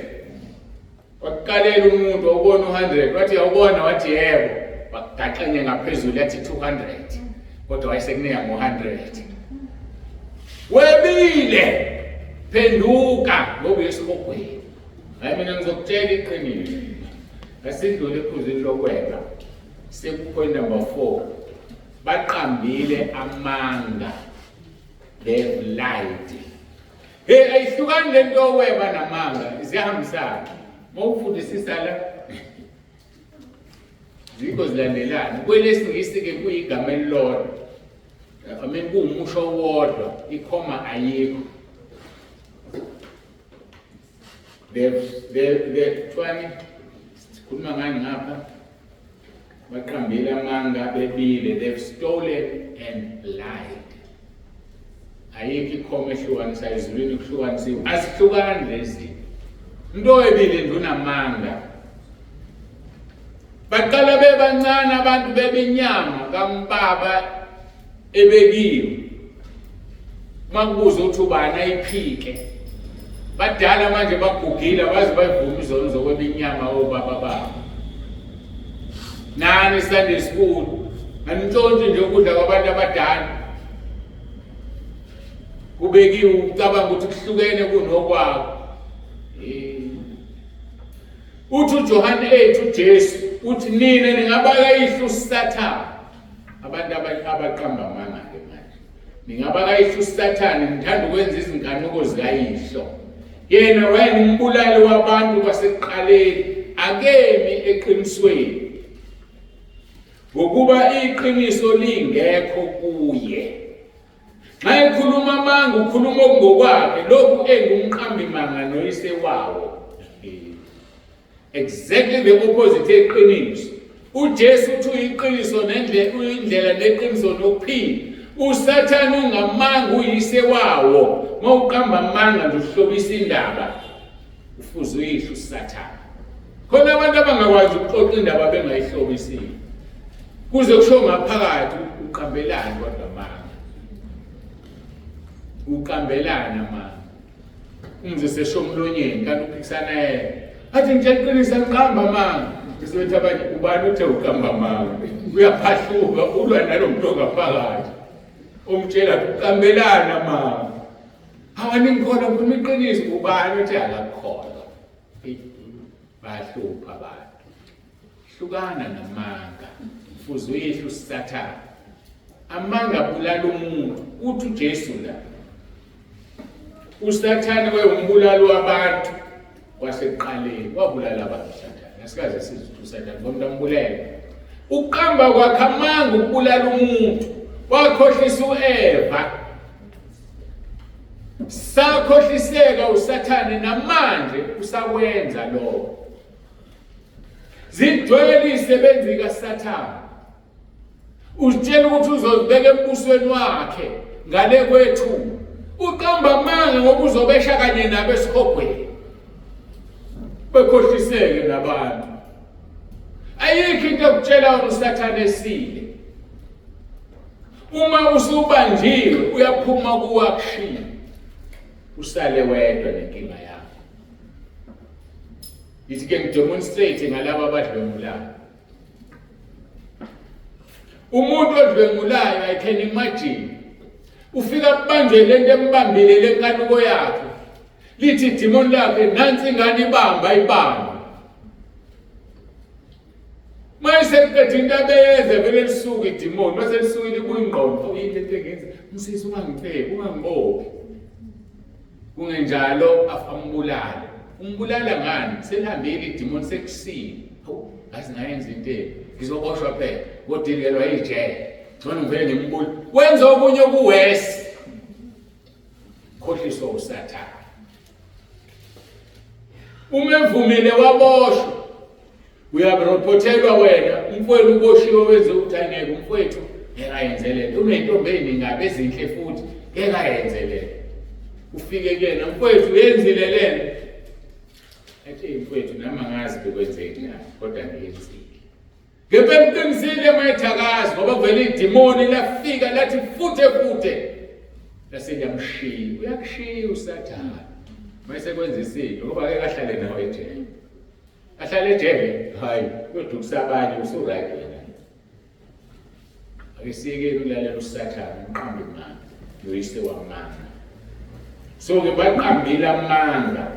wakuqalela umuntu wawubona u-100 wathi yawubona wathi yebo wagaxenye ngaphezulu yathi 200 kodwa wayesekunika ngo-100 webile phenduka ngoba uyesihogweni hayi mina ngizokutshela iqiniso asidlule ephuzwini lokweba sekupoint number 4 baqambile amanga. They've lied. Hey, ayihlukani le nto yokweba namanga, ziyahambisana. Uma ufundisisa la zikho zilandelana. KwelesiNgisi-ke kuyigama elilodwa. I mean kuwumusho owodwa, ikhoma ayikho. They've, they, they, kuthiwani? Sikhuluma ngani ngapha? Baqambile amanga bebile, they've stolen and lied. Ayikho ikhoma ehlukanisa ezulwini kuhlukanisiwe. Asihlukani lezi. Into oyebile nje unamanga. Baqala bebancane abantu bebinyama kambaba ebekiwe. Makubuza uthi ubani ayiphike. Badala manje bagugile abaze bayivuma izono zokweba inyama obaba babo. Nani Sunday school anintshontshe nje ukudla kwabantu abadala. Kubekiwe ucabanga ukuthi kuhlukene kunokwakho. Eh. Uthi uJohane 8 uJesu uthi nina ningabaka ihlu Sathane. Abantu abaqamba amanga ke manje. Ningabaka ihlu Sathane nithanda ukwenza izinkanuko zikayihlo. Yena wayengumbulali wabantu kwasekuqaleni, akemi eqinisweni. Ngokuba iqiniso lingekho kuye. Nxa ekhuluma amanga ukhuluma okungokwakhe lokhu engumqambi manga noyise wawo. Exactly the opposite eqiniso. UJesu uthi uyiqiniso nendlela uyindlela neqiniso nokuphila. USathane ungamanga uyise wawo. Mawuqamba amanga nje uhlobisa indaba. Ufuze uyihlo uSathane. Khona abantu abangakwazi ukuxoxa indaba bengayihlobisile. Kuze kusho ngaphakathi uqambelani kodwa amanga. Uqambelani amanga. Umze sesho umlonyeni kanti uphikisana yena. Athi ngitshela iqiniso ngiqamba amanga. Ngizothi abanye ubani uthe uqamba amanga. Uyaphahluka ulwa nalo muntu ongaphakathi. Umtshela uqambelana amanga. Hawu ngikhona ngikhuluma iqiniso ubani uthe akakholwa. Bayahlupha abantu. Hlukana namanga. Fuze uyihlo uSathane. Amanga abulala umuntu. Uthi uJesu la. USathane wayengumbulali wabantu kwasekuqaleni. Wabulala abantu uSathane. Asikaze sizwe ukuthi uSathane ngomuntu ambulele. Ukuqamba kwakhe amanga ukubulala umuntu. Wakhohlisa uEva. Sakhohliseka uSathane namanje usakwenza lokho. Zigcwele izisebenzi kaSathane. Uzitshela ukuthi uzozibeka embusweni wakhe ngale kwethu. Uqamba amanga ngoba uzobesha kanye nabo esihogweni. Bekhohliseke nabantu. Ayikho into ekutshela wona uSathane esile. Uma usubanjiwe uyaphuma kuwakushiya. Usale wedwa nenkinga yakho. Ngithi ke ngidemonstrate ngalabo abadlwengulayo. Umuntu odlwengulayo I can imagine ufika kubanjwe lento embambile lenkanuko yakhe. Lithi idimoni lakhe nansi ingane ibamba ibamba. Mayiseqeda into abeyenze vele lisuke idimoni mase lisukile ibuya ingqondo oh yini lento engenza msisi ungangibheki ungangibophi kungenjalo ambulale umbulala ngani selihambile idimoni sekusile hawu ngazi ngayenza into embi ngizoboshwa phela ngodilikelwa ijele ngcono ngivele ngimbule wenza okunye okuwesi khohliswa usathane uma evumile waboshwa Uyareportelwa wena umfowenu uboshiwe wenze ukuthi angeke umfowethu ngeke ayenze lento unentombi eziningi ezinhle futhi ngeke ayenze lento ufike kuyena mfowethu uyenzile lento athi mfowethu nami angazi bekwenzeni la kodwa ngiyenzile ngempela uqinisile mayethakazi ngoba kuvele idimoni lafika lathi futhe futhe lase liyamshiya uyakushiya usathane mayesekwenza isinto ngoba ake kahlale nawe ejele Ahlale ejele? Hayi, uyodukisa abanye usu-right wena. Ake siyekeni ukulalela uSathane umqambi manga, noyise wamanga. So ke baqambile amanga.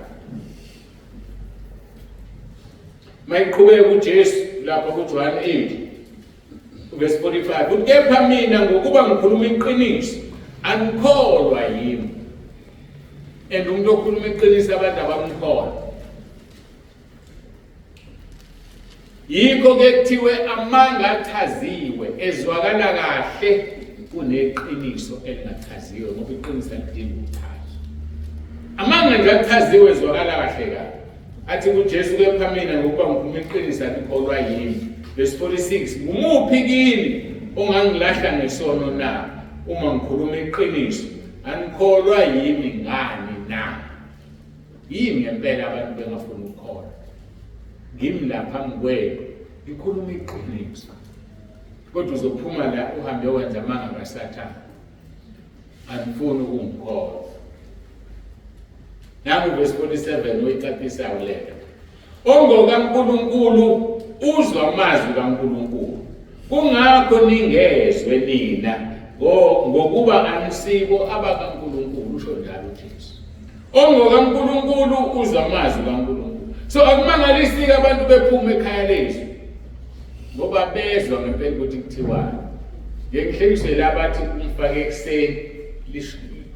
Mayiqhubeka uJesu lapha kuJohane 8 verse 45 uthi kepha mina ngokuba ngikhuluma iqiniso anikholwa yimi. And umuntu okhuluma iqiniso abantu abamkholwa. Yikho ke kuthiwe amanga achaziwe ezwakala kahle kuneqiniso elingachaziwe ngoba iqiniso alidingi ukuchazwa. Amanga nje achaziwe ezwakala kahle kabi. Athi kuJesu kepha mina ngokuba ngikhuluma iqiniso anikholwa yimi. Verse 46, ngumuphi kini ongangilahla ngesono na uma ngikhuluma iqiniso? Anikholwa yimi ngani na? Yini ngempela abantu bengafuni ukukholwa? Ngimi la phambi kwenu ngikhuluma iqiniso, kodwa uzophuma la uhambe wenza amanga kaSathane. Anifuni ukungikholwa. Nangu verse 47 oyicacisayo lento. OngokaNkulunkulu uzwa amazwi kaNkulunkulu. Kungakho ningezwe nina ngokuba anisibo abakaNkulunkulu, usho njalo uJesu. OngokaNkulunkulu uzwa amazwi kaNkulunkulu. So akumangalisi-ke abantu bephuma ekhaya lezwi ngoba bezwa ngempela ukuthi kuthiwani. Ngeke ngihlekiswe la bathi umfake ekuseni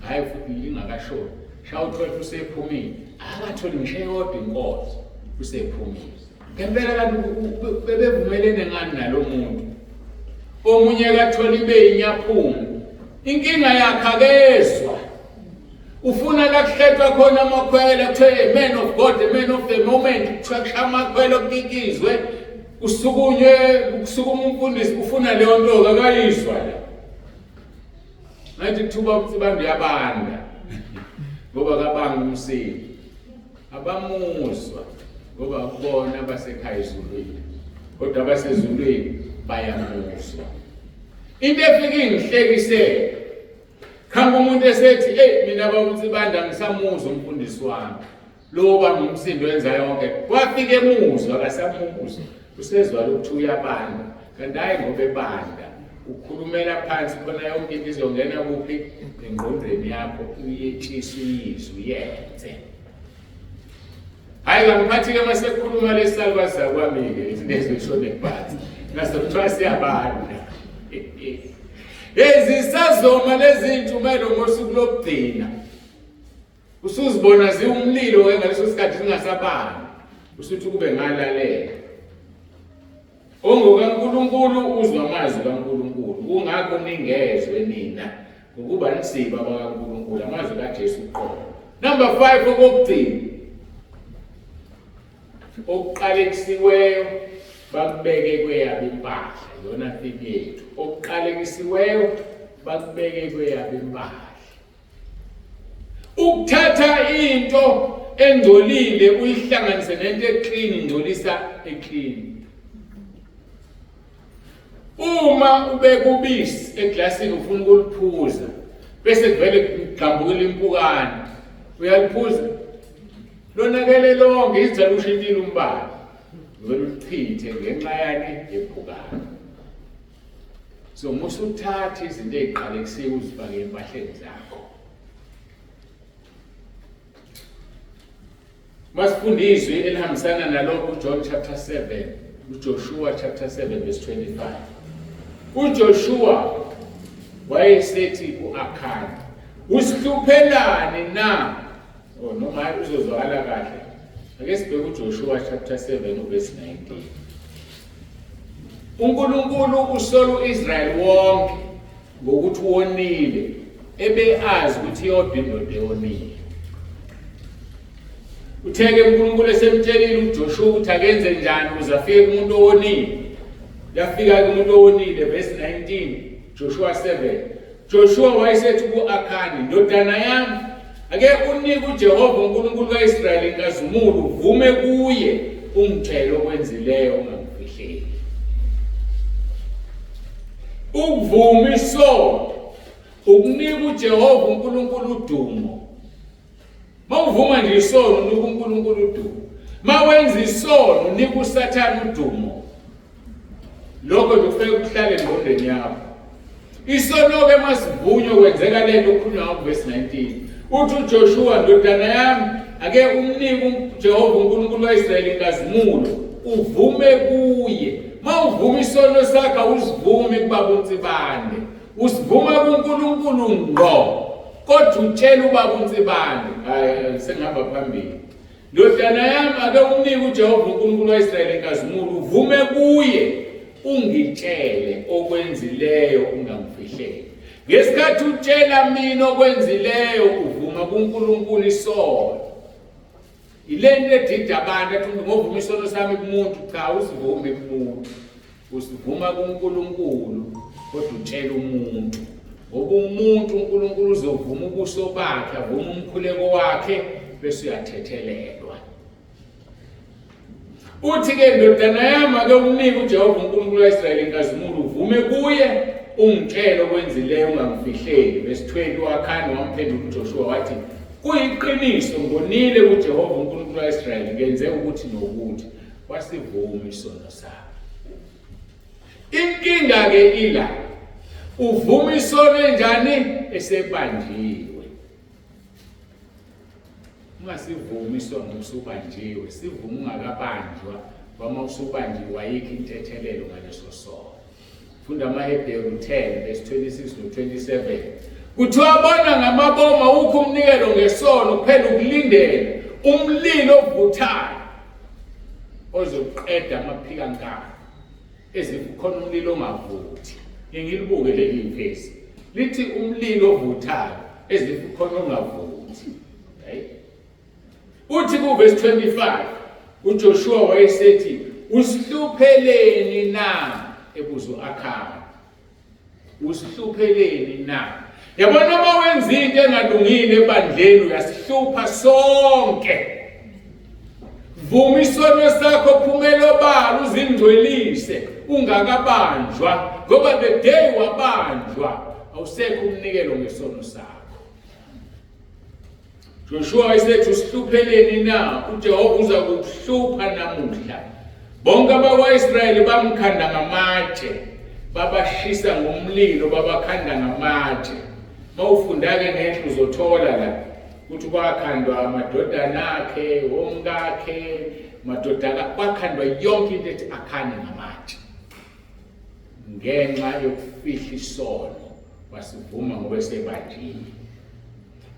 hhayi futhi lingakashoni shaya uthole usephumile akatholi ngisho eyodwa inkonzo usephumile ngempela kanti bebevumelene ngani nalo muntu omunye kathola ibe inyaphungu inkinga yakhe akezwa ufuna la kuhletshwa khona amakhwela kuthiwe man of God a man of the moment kuthiwa kushaya amakhwela kukikizwe kusukunywe kusukuma umfundisi ufuna leyo nto akayizwa la Ngathi kuthuba uMsibande uyabanda ngoba kabanga umsindo. Abamuzwa ngoba kubona abasekhaya ezulwini. Kodwa abasezulwini bayamuzwa. Into efike ingihlekise qhamuka umuntu esethi hey mina baba uMsibanda ngisamuzwa umfundisi wami. Lo banga umsindo wenza yonke. Wafika emuzwa akasamuzwa. Usezwa ukuthi uyabanda. Kanti hayi ngoba ebanda. Ukhulumela phansi khona yonke into izongena kuphi engqondweni yakho uyetshisa uyizwe uyenze. Hayi kamphathi-ke uma sekukhuluma lesi salukazi sakwami-ke izinto ishone phansi. Naso kuthiwa siyabanda. Hey, zisazoma lezi ntshumayelo ngosuku lokugcina. Usuzibona ziwumlilo ke ngaleso sikhathi zingasabani. Usuthi kube ngalalela. OngokaNkulunkulu uzwa amazwi kaNkulunkulu. Kungakho ningezwe nina ngokuba nisiba bakaNkulunkulu, amazwi kaJesu uqobo. Number 5 okokugcina. Okuqalekisiweyo bakubeke kweyabo impahla, iyona theme yethu. Okuqalekisiweyo bakubeke kweyabo impahla. Ukuthatha into engcolile uyihlanganise nento eclean ingcolisa eclean. Uma ubeka ubisi eglasini ufuna ukuliphuza bese kuvele kugxambukela impukane uyaliphuza lonakele lonke izitha lushintshile umbala uvele ulichithe ngenxa yani yempukane. So musa uthatha izinto eziqalekisiwe uzifake empahleni zakho. Masifunda izwi elihambisana nalokho uJohn chapter 7, uJoshua chapter 7 verse 25. UJoshua wayesethi kuAkhani, usihluphelani na? Oh noma hayi uzozwakala kahle. Ake sibheke uJoshua chapter 7 uverse 19. uNkulunkulu usola uIsrael wonke ngokuthi wonile ebe azi ukuthi iyodwa indoda eyonile. Utheke uNkulunkulu esemtshelile uJoshua ukuthi akenze njani ukuze afike kumuntu owonile. Yafika kumuntu owonile verse 19 Joshua 7. Joshua wayesethi ku-Akhani, ndodana yami, ake unike uJehova uNkulunkulu ka-Israyeli inkazimulo, uvume kuye, ungitshele okwenzileyo ungangifihleli. Ukuvuma isono ukunika uJehova uNkulunkulu udumo. Mawuvuma nje isono unika uNkulunkulu udumo. Mawenza isono unika uSathane udumo. Lokho nje kufanele kuhlale engqondweni yakho. Isono-ke masivunywe kwenzeka le nto okukhulunywa ngayo kuvesi 19. Uthi uJoshuwa, ndodana yami, ake umnike uJehova uNkulunkulu ka-Israyeli inkazimulo, uvume kuye. Mawuvuma isono sakho awusivumi kubaba uNsibande. Usivuma kuNkulunkulu ngqo. Kodwa utshela ubaba uNsibande, hayi sengihamba phambili. Ndodana yami, ake umnike uJehova uNkulunkulu ka-Israyeli inkazimulo, uvume kuye, ungitshele okwenzileyo ungangifihleli. Ngesikhathi utshela mina okwenzileyo uvuma kuNkulunkulu isono. Yile nto edida abantu athi umuntu ngovuma isono sami kumuntu, cha usivumi kumuntu. Usivuma kuNkulunkulu kodwa utshela umuntu. Ngoba umuntu uNkulunkulu uzovuma ubuso bakhe, avume umkhuleko wakhe bese uyathethelelwa. Uthi ke ndodana yami ake umnike uJehova uNkulunkulu kaIsrayeli inkazimulo uvume kuye ungitshele okwenzileyo ungangifihleli. Verse 20 uAkhani wamphendula uJoshuwa wathi kuyiqiniso ngonile kuJehova uNkulunkulu kaIsrayeli ngenze ukuthi nokuthi wasivuma isono sakhe. Inkinga ke ila uvuma isono enjani esebanjiwe. Ungasivumi isono usubanjiwe, sivume ungakabanjwa, ngoba usubanjiwe ayikho intethelelo ngaleso sono. Funda amaHebheru 10 verse 26 no 27. Kuthiwa bona ngamabomu awukho umnikelo ngesono kuphela ukulindela umlilo ovuthayo ozoqeda amaphikankani ezikhona umlilo ongavuthi. Ngingilibuke leli vesi lithi umlilo ovuthayo ezikhona ongavuthi. Hey. Uthi kuvesi 25 uJoshua wayesethi usihlupheleni na ebuza uAkhani. Usihlupheleni na? Yabona uma wenza into engalungile ebandleni uyasihlupha sonke. Vuma isono sakho phumela obala uzingcwelise ungakabanjwa ngoba the day wabanjwa awusekho umnikelo ngesono sakho. Joshua wayesethi usihlupheleni na? uJehova uza kukuhlupha namuhla. Bonke abakwa-Israyeli bamkhanda ngamatshe, babashisa ngomlilo, babakhanda ngamatshe. Mawufunda-ke ngenhla uzothola la ukuthi kwakhandwa amadodana akhe, womkakhe, madodana, kwakhandwa yonke into ethi akhane ngamatshe. Ngenxa yokufihla isono wasivuma ngoba esebanjiwe.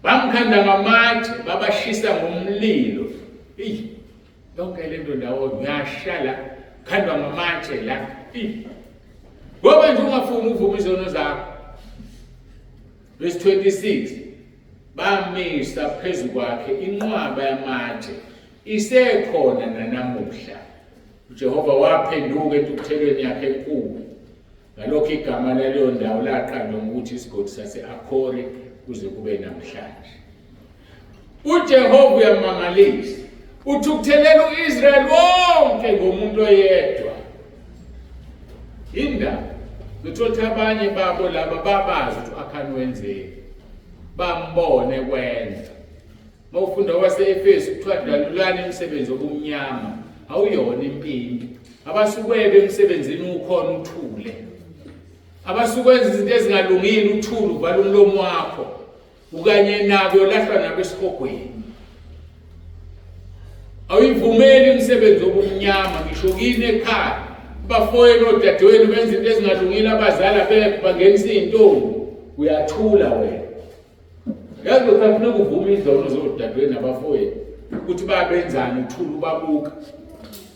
Bamkhanda ngamatshe babashisa ngomlilo. Eyi yonke le nto ndawo ngiyasha la khandwa ngamatshe la. Eyi ngoba nje ungafuni uvuma izono zakho. Verse 26 bamisa phezu kwakhe inqwaba yamatshe isekhona nanamuhla. UJehova waphenduka entukuthelweni yakhe enkulu. Ngalokho igama laleyo ndawo laqanjwa ngokuthi isigodi sase-Akhori kuze kube namhlanje. UJehova uyamangalisa. Uthukuthelela u-Israyeli wonke ngomuntu oyedwa. Indaba ukuthi abanye babo laba babazi ukuthi u-Akhani wenzeni. Bambone kwenza. Uma ufunda kwase-Efesu kuthiwa dalulani imisebenzi obumnyama, awuyona impimpi. Abasukwebe emsebenzini ukhona uthule. Abasukwenza izinto ezingalungile uthule uvala umlomo wakho. Ukanye nabo uyolahlwa nabo esihogweni. Awuyivumeli imisebenzi obumnyama ngisho kini ekhaya. Abafowenu odadewenu benza into ezingalungile abazali abekho bangenisa iy'ntombi. Uyathula wena. Yazi lokhu kufuneka uvume izono zodadewenu nabafowenu ukuthi babenzani uthula ubabuka.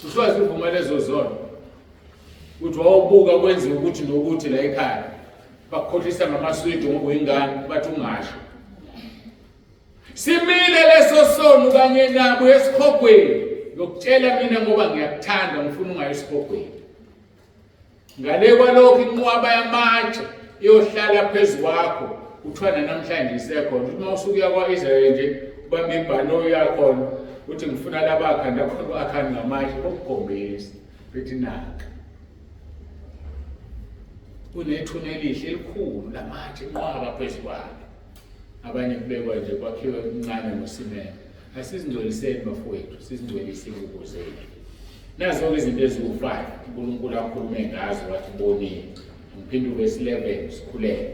Uswazi uvuma lezo zono. Uthi wawubuka kwenziwa ukuthi nokuthi la ekhaya. Bakukhohlisa ngamaswidi ngoba uyingane bathi ungasho. Simile leso sono kanye nabo esihogweni. Ngiyokutshela mina ngoba ngiyakuthanda ngifuna ungayi esihogweni. Ngale kwalokho inqwaba yamatshe iyohlala phezu kwakho kuthiwa nanamhlanje isekhona uthi uma usuke uya kwa-Israyeli nje ubambe ibhanoyi uyakhona uthi ngifuna labakhanda khona u-akhani ngamatshe bokukhombisa bethi naka unethuna elihle elikhulu lamatshe inqwaba phezu kwakhe abanye kubekwa nje kwakhiwe kuncane ngosimende Asizingcweliseni bafowethu, sizingcwelise ingubo zethu. Nazo-ke izinto eziwu-5 uNkulunkulu akhulume ngazo wathi bonile. Ngiphinde uvesi 11 sikhuleke.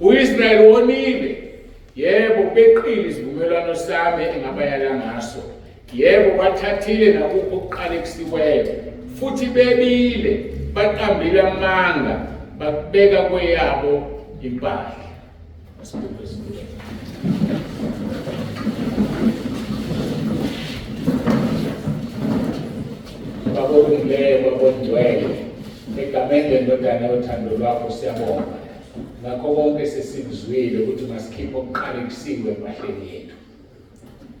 U-Israyeli wonile. Yebo, beqile isivumelwano sami engabayala ngaso. Yebo, bathathile nakukho okuqalekisiweyo. Futhi bebile, baqambile amanga, bakubeka kweyabo impahla. Baba olungileyo, Baba ongcwele, egameni lendodana yothando lwakho siyabonga ngakho konke sesikuzwile ukuthi masikhiphe okuqalekisiwe empahleni yethu,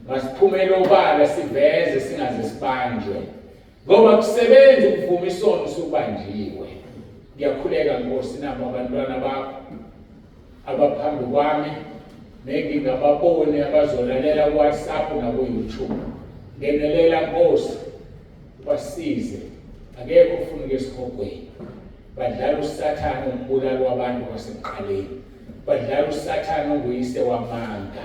masiphumele obala siveze singaze sibanjwe. Ngoba kusebenza ukuvuma isono usubanjiwe. Ngiyakhuleka Nkosi nabo abantwana bakho abaphambi kwami nengingababoni abazolalela ku-WhatsApp naku-YouTube. Ngenelela Nkosi ubasize. Akekho ofuna ukuya esihogweni. Badlala uSathane umbulali wabantu kwasekuqaleni. Badlala uSathane onguyise wamanga.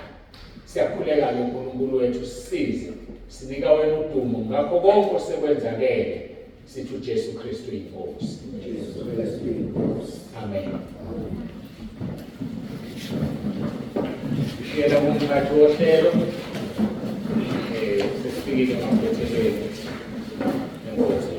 Siyakhuleka-ke uNkulunkulu wethu sisize. Sinika wena udumo ngakho konke osekwenzakele. Sithi uJesu Kristu inkosi. Jesu Kristu inkosi. Amen. Shiyela kumphathi wohlelo. Sesifikile emaphethelweni enkonzo.